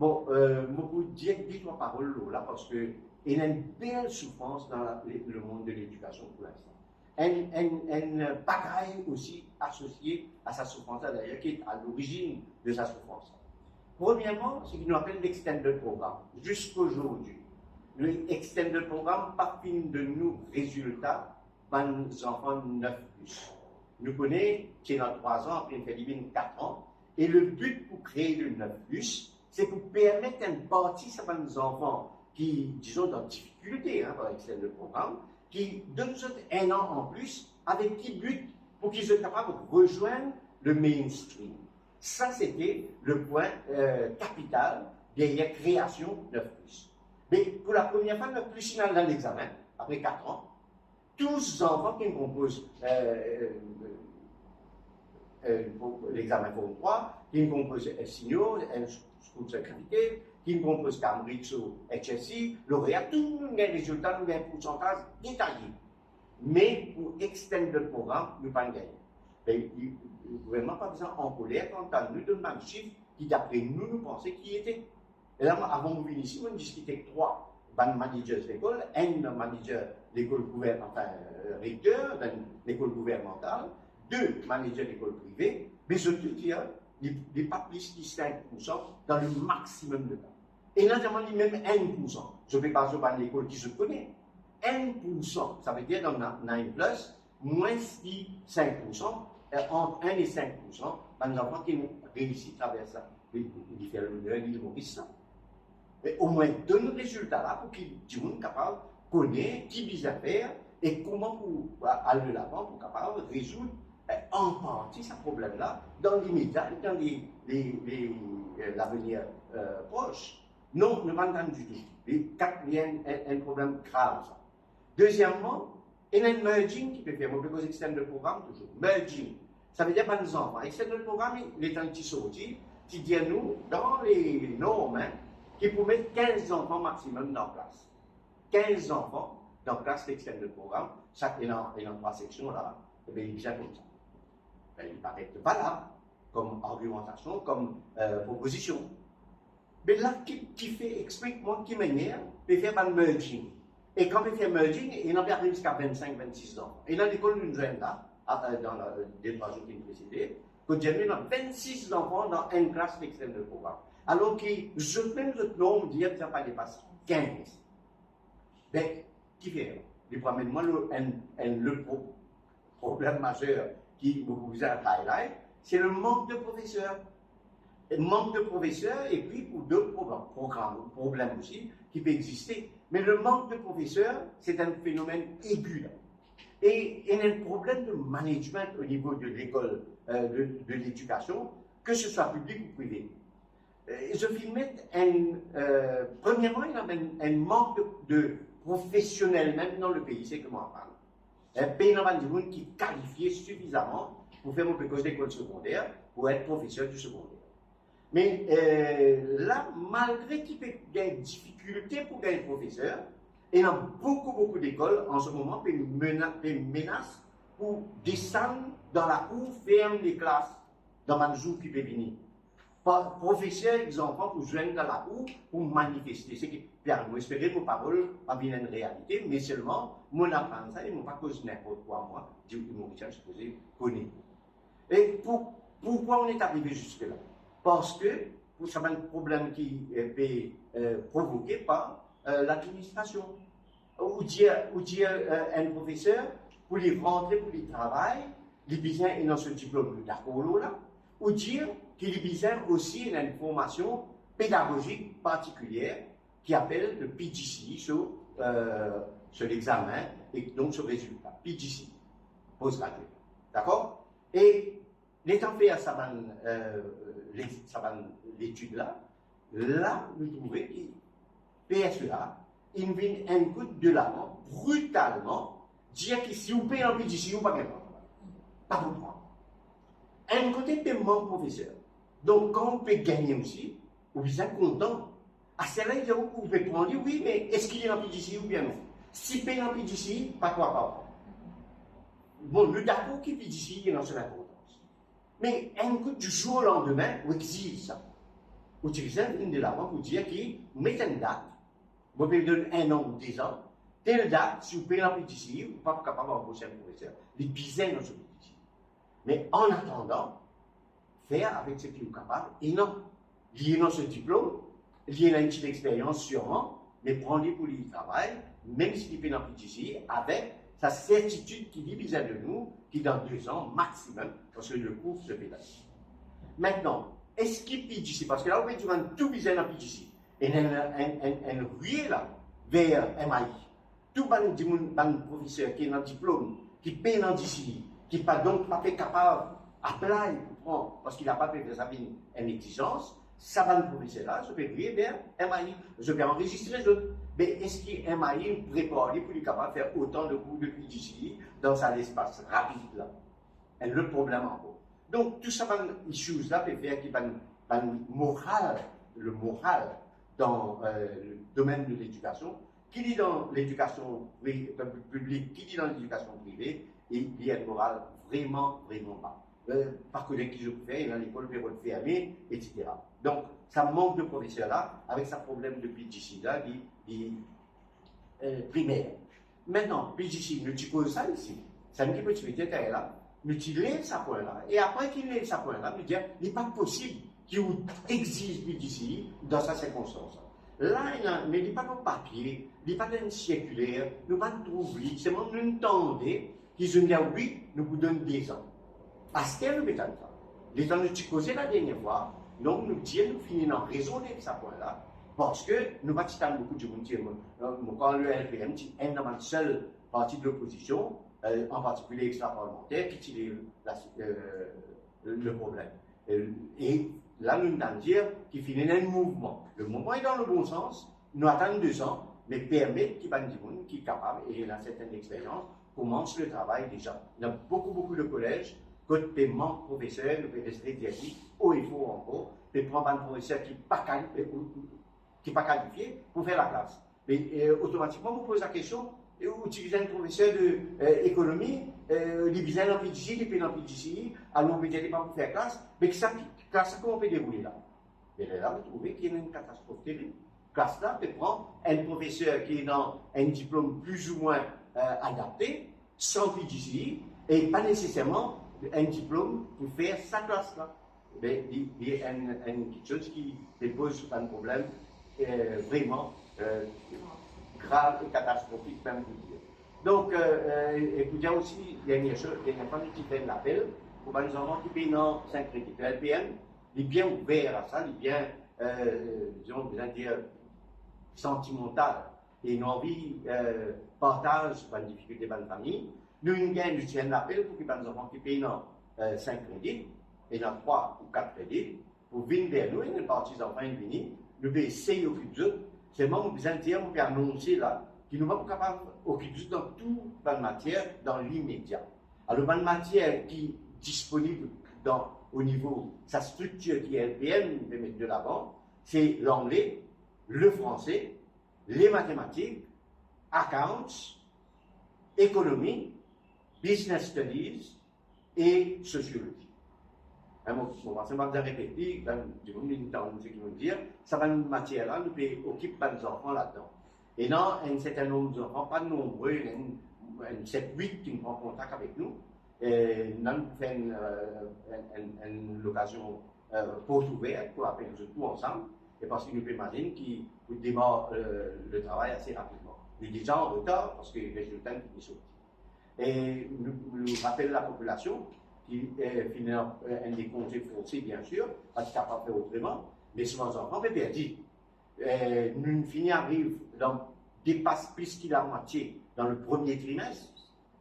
Bon, eh, mo pou dir de trwa parol lor la, parski ena enn bel soufrans dan la, le, lemond de ledikasion pou linstan. Enn, enn, enn bagay osi asosie a sa soufrans la, dayer, ki a lorizinn de sa soufrans la. Premierman, seki nou apel l'extended program. Ziska zordi, le extended program pa finn donn nou rezilta bann zanfan nef plus. Nou kone ki ena trwa an, apre nou fer li vinn kat an, e le bit pou kree le nef plus, se pou permet enn parti sa bann zanfan ki, dizon, dan difikilte, hein, par extended program, ki donn zot enn an anplis, avek ki bit? Pou ki zot kapav rezwenn le mainstream. Sa, se te le pwin, eh, kapital deryer kreasion nef plus. Me pou lapremier fwa, nef plus inn al dan lexamen, apre kat an, tou zanfan ki konpoz, eh, eh, eh, lexamen Form trwa, ki konpoz enn senior, enn school certificate, ki konpoz Cambridge ou H S C, lorea, tou nou gagn rezilta, nou gagn poursantaz detaye. Me pou extended program, nou pa gagn. Be, li, li, gouvernman pa bizin ankoler kan nou donn bann sif ki dapre nou, nou panse ki ete. E la, mwa, avan mo vinn isi, mo diskit ek trwa, Bann manager lekol, enn manager lekol gouver-, anfin, eh, rekter, bann lekol gouvernmantal, de manager lekol prive, me zot tou dir, li, li pa plis ki sink poursan dan le maximum de ka. E ena demann li mem enn poursan. Zot pe parl zot bann lekol ki zot kone. Enn poursan, savedir dan na-, nine plus, mwins ki sink poursan, eh, ant enn e sink poursan, bann zanfan ki reysi travers sa. Li, li fer loner Lil Moris sa. E omwin donn rezilta la pou ki dimoun kapav kone ki bizin fer e kouma pou al de lavan pou kapav rezoud, eh, an parti sa problem la dan limedia, dan li, li, li, eh, lavenir, eh, pros. Non, nou pa tann ditou. Li, kat-, li enn, enn, enn problem grav sa. Dezieman, ena enn merging ki pe fer, mo pe koz extended program touzour. Merging, savedir bann zanfan. Extended program, letan ti sorti, ti dir nou, dan le norm, hein, ki pou met kinz zanfan maximum dan klas. Kinz zanfan dan klas extended program, sa ena, ena trwa seksion la, ebe, li bizin koumsa. Be, li paret valab kom argimantasion, kom, eh, propozision. Me la, ki, ki fer, explik mwa ki manier pe fer bann merging. E kan pe fer merging, ena pe ariv ziska vennsink, vennsis zanfan. Ena lekol nou zwenn la, a, a, dan la, de trwa zour ki finn presede, kot dir nou ena vennsis zanfan dan enn klas extended program. Alor ki zot mem zot norm dir ki sa pa depas kinz. Be, ki fer? Li pou amenn mwa lo, enn, enn lot pro-, problem mazer ki nou pou bizin highlight, se le mank de profeser. E mank de profeser, epi pou dot program, program, problem osi ki pe existe. Me le mank de profeser, se enn fenomenn egi la. E, e ena enn problem de management o nivo de lekol, eh, de, de ledikasion, ke se swa piblik ou prive. Eh, zot finn met enn, eh, premierman, ena enn, enn mank de, de profesionel mem dan lepei, seki mo aprann. Eh, pena bann dimoun ki kalifie sifizaman pou fer, mo pe koz lekol segonder, pou et profeser di segonder. Me, eh, la, malgre ki pe gagn difikilte pou gagn profeser, ena boukou, boukou lekol an se moman pe mena-, pe menas pou desann dan lakour, ferm leklas dan bann zour ki pe vini. Pa-, profeser ek zanfan pou zwenn dan lakour pou manifeste. Seki pe arive, mo espere mo parol pa vinn enn realite, me selman mo aprann sa e mo pa koz ninport kwa, mwa, dimoun Morisien sipoze kone. E pou, pourkwa nou arive ziska la? Parski pou sa bann problem ki, eh, pe, eh, provoke par, eh, ladministrasion. Ou dir, ou dir, eh, enn profeser, pou li rantre, pou li travay, li bizin ena so diplom, nou dakor lor la. Ou dir ki li bizin osi ena enn formasion pedagozik partikilie ki apel le P G C E, so, eh, so lexamen, e donk so rezilta, P G C E, postgraduate. Dakor? E letan fer sa bann, eh, le-, sa bann letid la, la, nou trouve ki P S E A inn vinn enn kout delavan, britalman, dir ki si ou pena P G C E, ou pa gagn pran. Pa pou pran. Enn kote pe mank profeser. Donk, kan ou pe gagne osi, ou bizin kontan. Aster la, li dir ou, ou pe pran li, wi, me eski li ena P G C E oubien non? Si pena P G C E, pa krwar pa pran. Bon, nou dakor ki P G C E ena so linportans. Me enn kout, di zour o landemin, ou exiz sa. Ou ti bizin vinn delavan pou dir ki, met enn dat, mo pe donn enn an ou de zan, tel dat, si ou pena P G C E, ou pa pou kapav anbos enn profeser. Li bizin ena so P G C E. Me an atandan, fer avek seki ou kapav, e non, li ena so diplom, li ena enn ti lexperyans sirman, me pran li pou li travay, mem si li pena P G C E, avek sa sertitid ki li bizin de nou, ki dan de zan maximum, parski le kour se pe la. Aster, eski P G C E, parski la ou pe dir bann tou bizin ena P G C E, ena enn, enn, enn, enn rwile la ver M I. Tou bann dimoun, bann profeser ki ena diplom, ki pena P G C E, ki pa, donk pa pe kapav apply pou pran, parski laba pe fer sa vinn enn exizans, sa bann profeser la, zot pe rwile ver M I, zot pe anrezistre zot. Me eski M I prepar li pou li kapav fer otan de kour de P G C E dan sa lespas rapid la? Enn lot problem ankor. Donk, tou sa bann issues la pe fer ki bann, bann moral, le moral dan, eh, le domenn de ledikasion, ki li dan ledikasion pri-, piblik, ki li dan ledikasion prive, e li enn moral vreman, vreman ba. Eh, pa kone ki zot pou fer, ena lekol pe rod ferme, et cetera. Donk, sa mank de profeser la, avek sa problem de P G C E la, li, li eh, primer. Mintnan, P G C, nou ti koz sa isi. Samedi, nou ti pe dir tale la, nou ti lev sa pwin la, e apre ki lev sa pwin la, nou dir, li pa posib ki ou exiz P G C dan sa sirkonstans la. La, ena, me li pa dan papie, li pa dan enn sirkiler, nou pa trouv li, selman nou tande ki zot dir, wi, nou pou donn dezan. Aster nou pe tann sa. Letan nou ti koze la dernie fwa, donk nou dir nou finn ena rezon lev sa pwin la, parski nou pa ti tann boukou dimoun dir, mo, mo krwar le L P M ti enn dan bann sel parti de lopozision, eh, an partikilie extra-parlemanter, ki ti lev la, eh, le problem. E, e la, nou tann dir ki finn ena enn mouvman. Le mouvman est dans le bon sens, nou atann dezan, me permet ki bann dimoun ki kapav e ena sertenn experyans koumans le travay deza. Ena boukou, boukou de kolez kot pe mank profeser, nou pe reste dir li o e for ankor, pe pran bann profeser ki pa kali-, e, ou, ou, ki pa kalifie pou fer laklas. Me, eh, otomatikman, mo poz lakestion, e ou ti bizin enn profeser de, eh, ekonomi, eh, li bizin dan P G C, li pena P G C, alor ou pe dir li pa pou fer klas, me ki sa, klas la kouma pe deroule la? Me lerla, mo trouve ki ena enn katastrof terib. Klas la pe pran enn profeser ki ena enn diplom plizoumwin, eh, adapte, san P G C, e pa neseserman enn diplom pou fer sa klas la. Me li, li enn, enn kiksoz ki pe poz bann problem, eh, vreman, eh, grav e katastrofik mem, pou dir. Donk, eh, eh, e pou dir osi, dernie soz, dernie fwa nou ti fer enn lapel pou bann zanfan ki pena sink kredit. L P M, li bien ouver a sa, li bien, eh, dizon, bizin dir, santimantal. E nou anvi, eh, partaz bann difikilte bann fami. Nou, nou gagn, nou ti fer enn lapel pou ki bann zanfan ki pena, eh, sink kredit, ena trwa ou kat kredit, pou vinn ver nou, enn parti zanfan inn vini, nou pe esey okip zot. Selman, mo bizin dir, mo pe anonse la, ki nou pa pou kapav okip zot dan tou bann matier dan limedia. Alor, bann matier ki disponib dan, o nivo sa striktir ki L P M pe met de lavan, se langle, le franse, le matematik, accounts, ekonomi, business studies e sosiolozi. Hein, mo, mo panse mo pa bizin repete, bann dimoun inn tann seki mo dir, sa bann matier la, nou pe okip bann zanfan ladan. Ena enn serten nonb zanfan, pa nonbre, enn, enn set, wit ki pran kontak avek nou, e nou fer enn, eh, enn, enn, enn lokazion, eh, port ouver pou apel zot tou ansam, e parski nou pe imazinn ki pou demar, eh, le travay ase rapidman. Nou deza an retar parski rezilta finn sorti. E nou, nou rapel lapopilasion ki, eh, finn, eh, enn de konze forse, biensir, pa ti kapav fer otreman, me so bann zanfan pe perdi. Eh, nou fini ariv dan, depas plis ki lamwatie dan le premie trimes.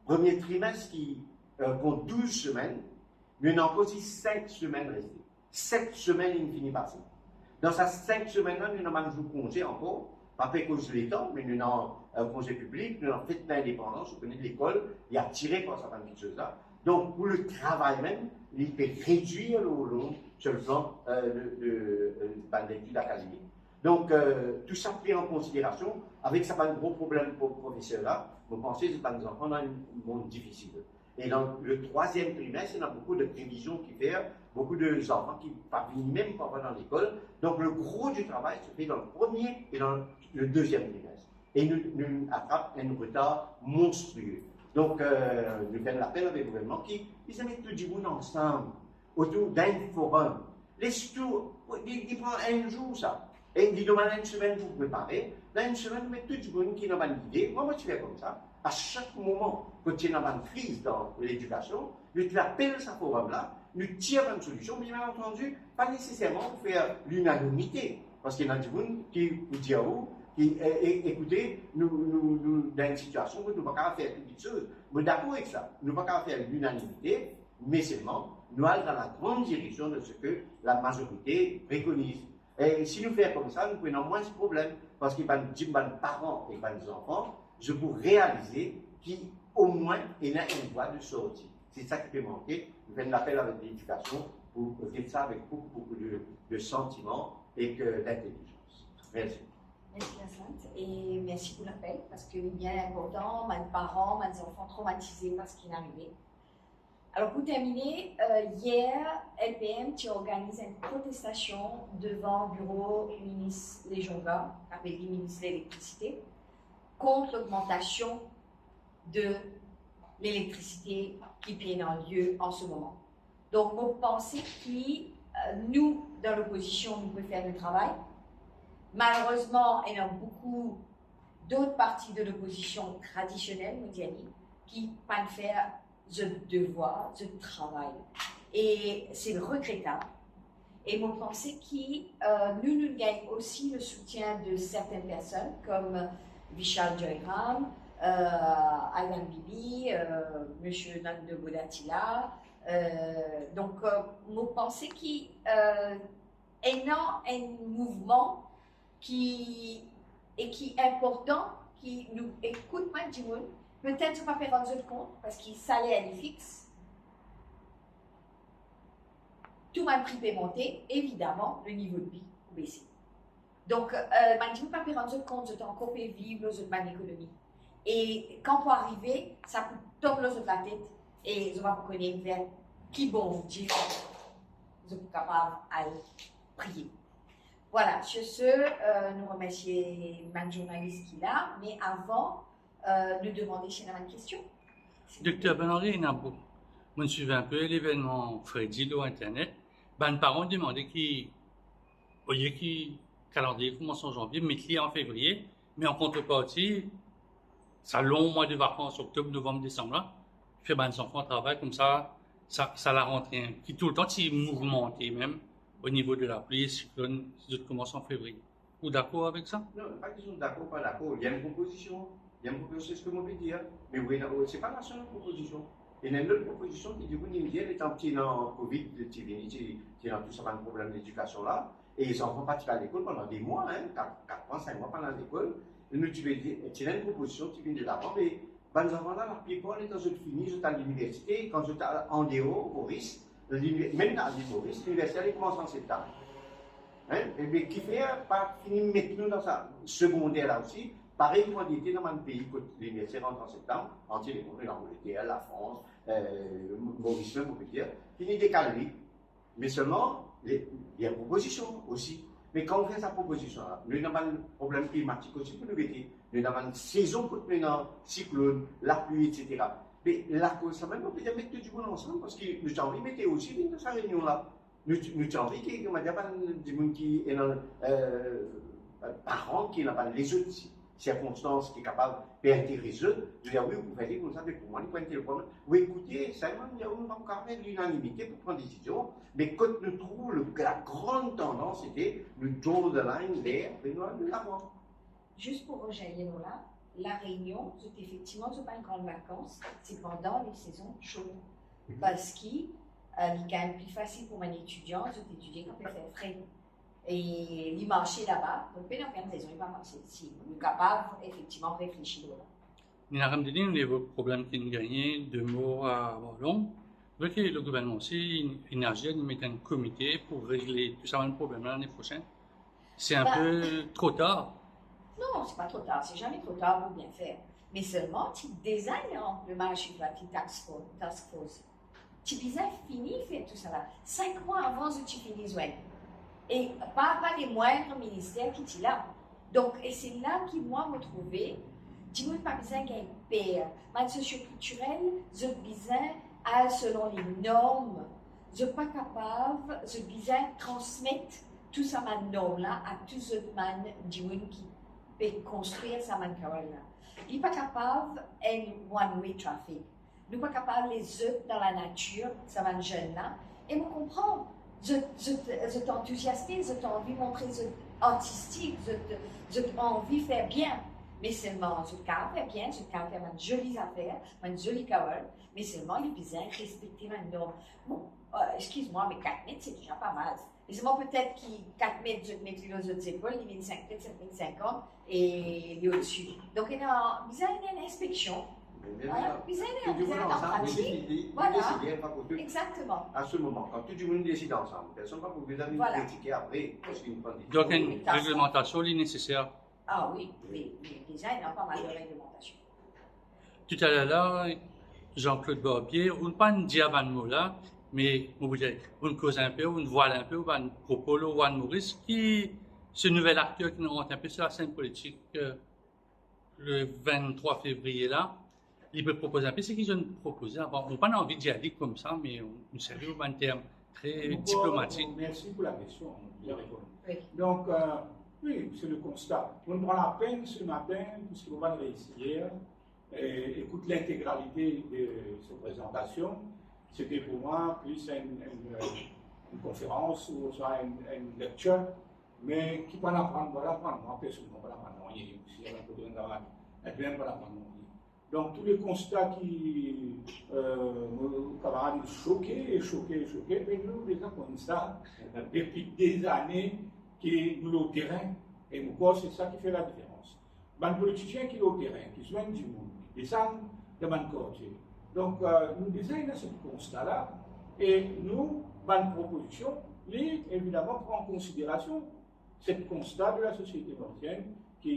Premie trimes ki, eh, pran douz semenn, nou ena ankor zis sink semenn reste. Set semenn inn fini pase. Dan sa sink semenn la, nou ena bann zour konze ankor, pa pe koz letan, me nou ena, eh, konze piblik, nou ena fet lindepandans, ou kone lekol, li atire par sa bann kiksoz la. Donk, pou le travay mem, li pe redwir lor, lor, sir le plan, eh, de, de, eh, bann letid akademik. Donk, eh, tou sa pran an konsiderasion, avek sa bann gro problem pou profeser la, mo panse bann zanfan ena enn mond difisil. E dan le trwaziem trimes, ena boukou de revizion ki fer, boukou de zanfan ki pa vini mem parfwa dan lekol. Donk, le gro di travay se fe dan le premie e dan le deziem trimes. E nou, nou atrap enn retar monstrie. Donk, eh, nou fer enn lapel avek gouvernman ki, bizin met tou dimoun ansam, otour dan enn forum. Les tou, li, li pran enn zour sa. E li donn enn semenn pou prepare. Dan enn semenn, nou met tou dimoun ki ena bann lide. Mwa, mo ti fer koumsa. A sak moman, kot ti ena bann kriz dan ledikasion, nou ti apel sa forum la, nou tir bann solision, me bien antandi, pa neseserman pou fer linanimite. Parski ena dimoun ki pou dir ou, ki, e, e, ekoute, nou, nou, nou dan enn sitiasion kot nou pa kapav fer tou kiksoz. Mo dakor ek sa, nou pa kapav fer linanimite, me selman, nou al dan lagran direksion de seki lamazorite prekoniz. E si nou fer koumsa, nou pou ena mwins problem, parski bann, bann paran ek bann zanfan, zot pou realize ki omwin ena enn vwa de sorti. Se sa ki pe manke. Nou fer enn lapel avek ledikasion pou get sa avek boukou, boukou de, de santiman ek, eh, dintelizans. Mersi. Mersi Vincent, e mersi pou lapel, parski li bien inportan, bann paran, bann zanfan tromatize par seki inn arive. Alor, pou termine, eh, yer, L P M ti organiz enn protestasion devan biro minis Lejondra, apel li minis Lelektrisite, kont logmantasion de lelektrisite ki pe ena lie an se moman. Donk, mo panse ki, euh, nou, dan lopozision, nou pe fer nou travay. Malerezman, ena boukou dot parti de lopozision tradisionel, mo dir li, ki pa'nn fer zot devwar, zot travay. E se regretab. E mo panse ki, euh, nou, nou gagn osi le soutien de sertenn personn, kom Vishal Jayaram, euh, Aydan Bibi, euh, Misie Nando Bodhachila. Euh, donk, euh, mo panse ki, euh, ena enn mouvman ki, e ki inportan, ki nou ekout bann dimoun. Petet zot pa pe rann zot kont, parski saler li fix, tou bann pri pe monte, evidaman, le nivo de vi pou bese. Donk, euh, bann dimoun pa pe rann zot kont, zot ankor pe viv lor zot bann ekonomi. E kan pou arive, sa pou tom lor zot latet, e zot pa pou kone ver ki Bondie zot pou kapav al priye. Vwala, sur ce, euh, nou remersie bann zournalis ki la, me avan, euh, nou demande si ena bann kestion. Dokter Bernard, ena bou-, mo'nn swiv inpe levennman Fredi lor internet. Bann paran demande ki, olie ki kalandriye koumans an zanvie, met li an fevriye, me an kontreparti, sa long mwa de vakans, oktob, novanm, desam la, fer bann zanfan travay koumsa, sa, sa larantre ki toultan ti mouvmante mem o nivo de lapli, siklonn, zot koumans an fevriye. Ou dakor avek sa? Non, pa kestion dakor, pa dakor. Li enn propozision. Li enn propozision, se seki mo pe dir. Me wi, non, se pa la sel propozision. Ena enn lot propozision ki dimoun inn dir, letan ti ena Covid, ti vini, ti, ti ena tou sa bann problem ledikasion la, e zanfan pa ti al lekol pandan de mwa, hein, kat, kat mwa, sink mwa pa al lekol. Nou ti pe dir, ti ena enn propozision ki vinn de lavan, me bann zanfan la, laplipar letan zot fini, zot al liniversite, kan zot al andeor Moris, lini-, mem dan lil Moris, liniversite ale koumans an septam. Hein? Ebe, kifer pa fini met nou dan sa segonder la osi, parey kouma li ete dan bann pei kot liniversite rant an septam, antie lemonn, Langleter, Lafrans, euh, Moris mem, on peut dire, fini dekal li. Me selman, li, li enn propozision osi. Me kan ou fer sa propozision la, nou ena bann problem klimatik osi pou nou gete. Nou ena bann sezon kot nou ena siklonn, lapli, et cetera. Me lakoz samem, nou pe met tou dimoun ansam, parski nou ti anvi met osi vinn dan sa reynion la. Nou ti, nou ti anvi ki, kouma dir, bann dimoun ki ena, euh, paran ki ena bann lezot sirkonstans ki kapav pe interes zot, zot dir, "Wi, ou pou fer li koumsa, me pou mwa, li pou enn tel problem." Ou ekoute, sa, mwa, mo dir, ou, nou pa kapav fer linanimite pou pran desizion, me kot nou trouv le, la gran tandans, se ke nou draw the line there, me nou al de lavan. Zis pou rejwenn lor la, La Reynion, zot efektivman, zot bann gran vakans, se pandan lesezon so. Parski, euh, li gagn pli fasil pou bann etidian, zot etidie kan pe fer fre. E li marse laba, donk pena okenn rezon li pa marse isi. Nou kapav efektivman reflesi lor la. Nina Ramdini, nou ena problem ki nou gagne de mor a Morlon. Ve ki le gouvernman osi, inn, inn azir, inn met enn komite pou regle tou sa bann problem la lane prosenn. Se enn pe tro tar. Non, se pa tro tar, se zame tro tar pou bien fer. Me selman, ti deza ena le Maharashtra Himayat Task Force, Task Force. Ti bizin fini fer tou sa la. Sink mwa avan, zot ti fini zwenn. E pa, pa lemwin minister ki ti la. Donk, e se la ki mwa mo trouve, dimoun pa bizin gagn per. Bann sosio-kiltirel, zot bizin al selon lenorm. Zot pa kapav, zot bizin transmet tou sa bann norm la a tou zot bann dimoun ki pe konstrir sa bann kawal la. Li pa kapav enn one way traffic. Nou pa kapav les zot dan lanatir, sa bann zenn la. E mo konpran, zot, zot, zot antouziasme, zot anvi montre zot artistik, zot, zot anvi fer bien. Me selman, zot kapav fer bien, zot kapav fer bann zoli zafer, bann zoli kawal, me selman, li bizin respekte bann norm. Bon, euh, eskiz mwa, me kat met, se deza pa mal. Me selman petet ki kat met, zot met li lor zot zepol, li vinn sink met, sink met sinkant, e li odsi. Donk, ena, bizin ena enn inspeksion. Hein? Bizin ena, bizin ena pratik. Vwala. Exakteman. A se moman, kan tou dimoun deside ansam, personn pa pou vinn kritike apre, parski nou pran desizion. Donk, enn reglementasion, li neseser. Ah wi, wi, wi. Deza, ena pa mal de reglementasion. Toutaler la, Jean-Claude Barbier, ou pa'nn dir bann mo la, me, mo pou dir, ou koz inpe, ou vwal inpe, ou bann propo lor One Maurice, ki se nouvel akter ki rant inpe sir lasenn politik, euh, le venntrwa fevriye la, li pe propoze inpe seki zot inn propoze avan. Mo pa'nn anvi dir li koumsa, me nou servi bann term tre diplomatik. Mersi pou la kestion, bien reponn. Wi. Donk, euh, wi, se le konsta. Mo pran lapenn se matin, piski mo pa'nn reysi yer, e, ekout lintegralite de se prezantasyon. Sete pou mwa plis enn, enn, euh, enn konferans ouswa enn, enn lektir, me ki pa'nn aprann, pa'nn aprann mwa personelman, pa'nn aprann nanye. Si enn kote enn kamarad, enn pa'nn aprann nanye. Donk, tou le konsta ki, euh, mo kamarad soke, soke, soke, me nou deza konn sa depi de zane ki nou lor terin, e mo krwar se sa ki fer ladiferans. Bann politisien ki lor terin, ki zwenn dimoun, ki desann dan bann kartie. Donk, euh, nou deza ena se konsta la, e nou, bann propozision, li, evidaman, pran an konsiderasion se konsta de la sosiete morisien ki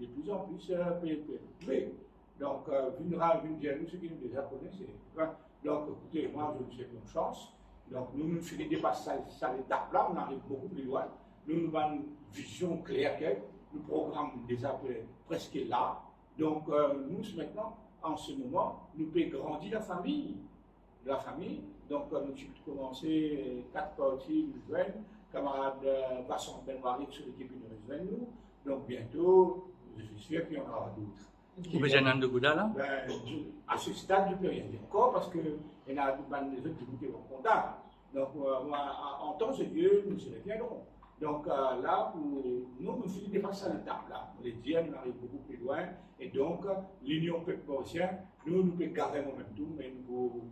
de pli an pli, euh, pe, pe, pe Donk, euh, vinn ra-, vinn dir nou seki nou deza kone, se, hein. Donk, ekoute, mwa, je vous souhaite bonne chance. Donk, nou, nou fini depas sa, sa letap la, nou ariv boukou pli lwin. Nou, nou bann vizion kler, ke nou program deza pre-, preske la. Donk, euh, nou, se aster, an se moman, nou pe grandi lafami. Lafami. Donk, euh, nou ti koumanse, euh, kat parti nou zwenn, kamarad, euh, Vincent Benoit Rick, so lekip inn rezwenn nou. Donk, biento, je suis sûr qu'il y en aura d'autres. Ou pe dir enn de gouda la? Ben, je, à ce stade, je peux rien dire encore parce que ena bann lezot dimoun ki an kontak. Donc, euh, moi, en, en temps et lieu, nous y reviendrons. Donc, euh, la, pou nou, nou fini depas sa letap la. Mo le dir, nou ariv boukou pli lwin. E donk, Linion Pep Morisien, nou, nou pe gare momentum, me nou,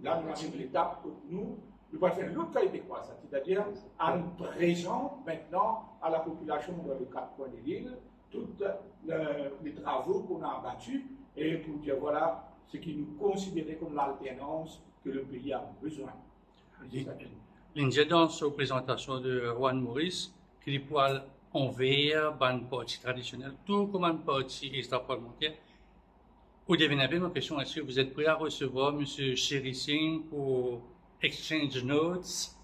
la, nou ariv letap kot nou, nou pou fer lot kalite krwazad, setadir al prezant aster a lapopilasion dan le kat kwin de lil, tout, euh, le travo ki nou la bati, e pou dir, vwala, seki nou konsidere kom lalternans ke le pei a bezwin. Li, li dir dan so prezantasion de Juan Maurice, ki li pou al anver bann parti tradisionel, tou kouma bann parti extra-parlementaire. Ou devine inpe mo kestion, est-ce que vous êtes prêt à recevoir Monsieur Sherry Singh pour exchange notes?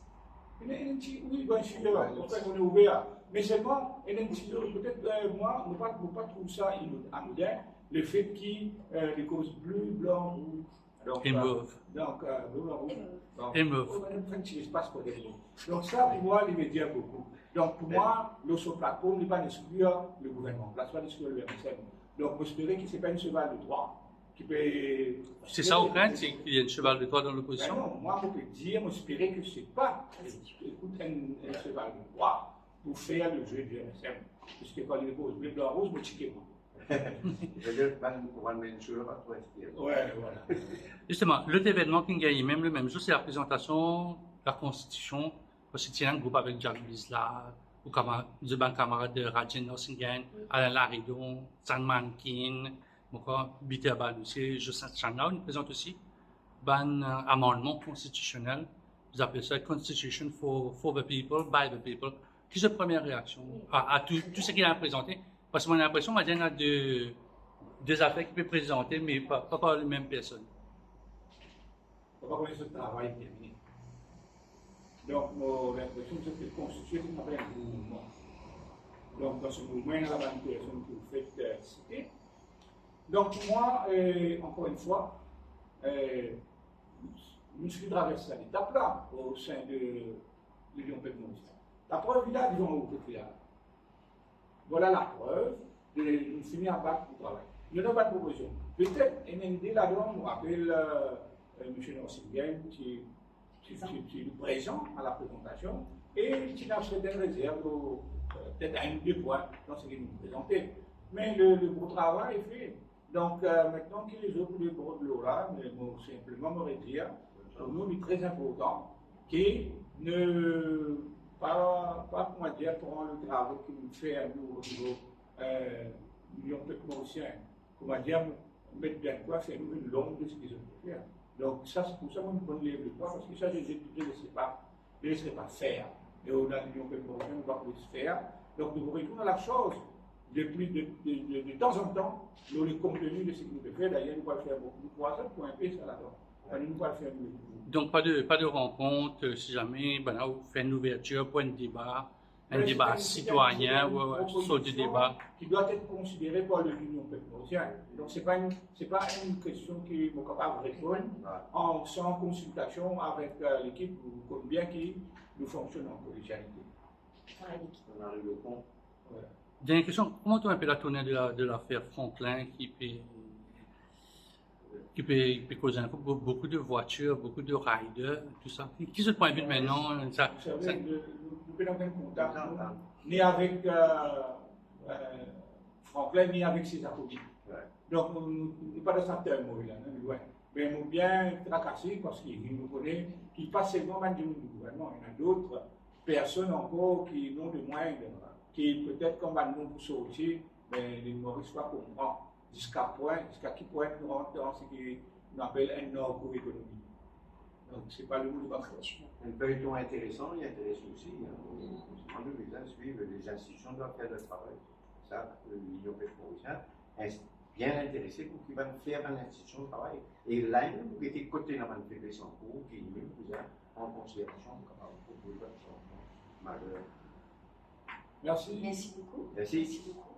Ena, ena enn ti, wi, bien sir, anfin, nou ouver. Me selman, ena enn ti, petet, euh, mwa, mo pa, mo pa trouv sa ino-, anodin, lefet ki, euh, li koz ble, blan, rouj. Donk, e euh, mov. Donk, euh, ble, blan, rouj. Donk, e mov. Fo nou fer enn ti lespas pou dir mo. Donk, sa, pou mwa, li ve dir boukou. Donk, pou mwa, lor so platform, li pa'nn exklir le gouvernman, li pa'nn exklir le M S M. Donk, mo espere ki se pa enn seval de trwa ki pe... Se sa ou krint, se ki enn seval de trwa dan lopozision? Ben non, mwa, mo pe dir, mo espere ki se pa, ekout, enn, enn seval de trwa pou fer le ze de M S M. Piski kan li koz ble, blan, rouj, mo tike mwa. Vedir, bann, bann menn sou la, pa tro inspire. Wi, vwala. Zisteman, lot evennman ki gagn mem le mem zour, se la prezantasion la Konstitision, parski ti ena enn group avek Jack Bizla, ou kama-, de bann kamarad de Rajen Narasimhan, Alain Laridon, Sam Mankin, mo krwar Bita Balouse, Jocelyn Chana, inn prezant osi bann, euh, amannman konstitisionel, zot apel sa Constitution for, for the People, by the People. Ki zot premie reaksion a, a tou, tou seki inn prezante? Parski mo ena linpresion, mo dir ena de, de zafer ki pe prezante, me pa, pa par le mem personn. Mo pa kone si travay termine. Donk, mo linpresion ki se konstitye kouma enn mouvman. Donk, dan se mouvman, ena bann personn ki ou fek, euh, site. Donk, pou mwa, euh, ankor enn fwa, euh, nou finn travers sa letap la, o sein de Linion Pep Morisien. Laprev, li la devan ou, kot li la. Vwala laprev de nou fini abat pou travay. Nou ena bann propozision. Petet, ena enn de ladan, mo rapel, euh, euh, Misie Narasimhan, ki, ki, ki, ki prezan a la prezantasion, e ki ena sertenn rezerv, euh, petet enn ou de pwin dan seki nou prezante. Me le, le gro travay est fait. Donk, euh, aster ki lezot pou le bord de l'eau la, me bon, sinpleman, mo redir, pou nou, li tre inportan ki nou pa, pa, kouma dir, pran le travo ki nou fer, nou, o nivo, euh, Linion Pep Morisien, kouma dir, met dan kwa, fer nou vinn long de seki zot pe fer. Donk, sa, se pou sa, mwa, mo konn lev le pwa, parski sa, je, je, je ne sais pas. Ne laisserez pas faire. E nou, Linion Pep Morisien, nou pa pou les fer. Donk, nou pou retourn a la sours. Depi de, de, de, de tan an tan, nou le konteni de seki nou pe fer. Dayer, nou pou al fer, nou krwaz pou inpe sa ladan. Kan nou pou al fer nou... Donk, pa de, pa de rankont, euh, si zame, bann la ou fer enn louvertir pou enn deba, Un débat citoyen, ouais, ouais, sorte de débat. Qui doit être considéré par l'Union peuple mauricienne. Donc, c'est pas une, c'est pas une question que je suis capable de répondre en, sans consultation avec euh, l'équipe. Vous comprenez bien que nous fonctionnons en collégialité. On arrive au compte. Dernière question, comment tu appelles la tournée de, la, de l'affaire Franklin qui peut, qui peut, qui peut causer un peu be- beaucoup de voitures, beaucoup de riders, tout ça. Qui se prend maintenant ça, Vous savez, ça- le- nous nous prenons en contact, nous, ni avec euh, euh, Franklin, ni avec ses acolytes. Ouais. Donc, nous ne sommes pas dans cette terme là, non, loin. Mais nous bien tracassés parce qu'ils nous connaissent, qui pas seulement même du gouvernement, il y en a d'autres personnes encore qui n'ont de moyens, qui peut-être comme nous pour sortir, mais les Maurice pas comprend jusqu'à point, jusqu'à qui point nous rentrons dans ce qu'on appelle une narco-économie. Donc, c'est pas le mot de ma façon. Un feuilleton intéressant, il intéresse aussi, hein, on demande de les suivre, les institutions doivent faire leur travail. Ça, l'Union peuple mauricien est bien intéressée pour qu'ils vont faire une institution de travail. Et là, il faut que côté la manifestation pour qu'ils nous en considération pour pouvoir faire un changement majeur. Merci. Merci beaucoup. Merci. Merci beaucoup.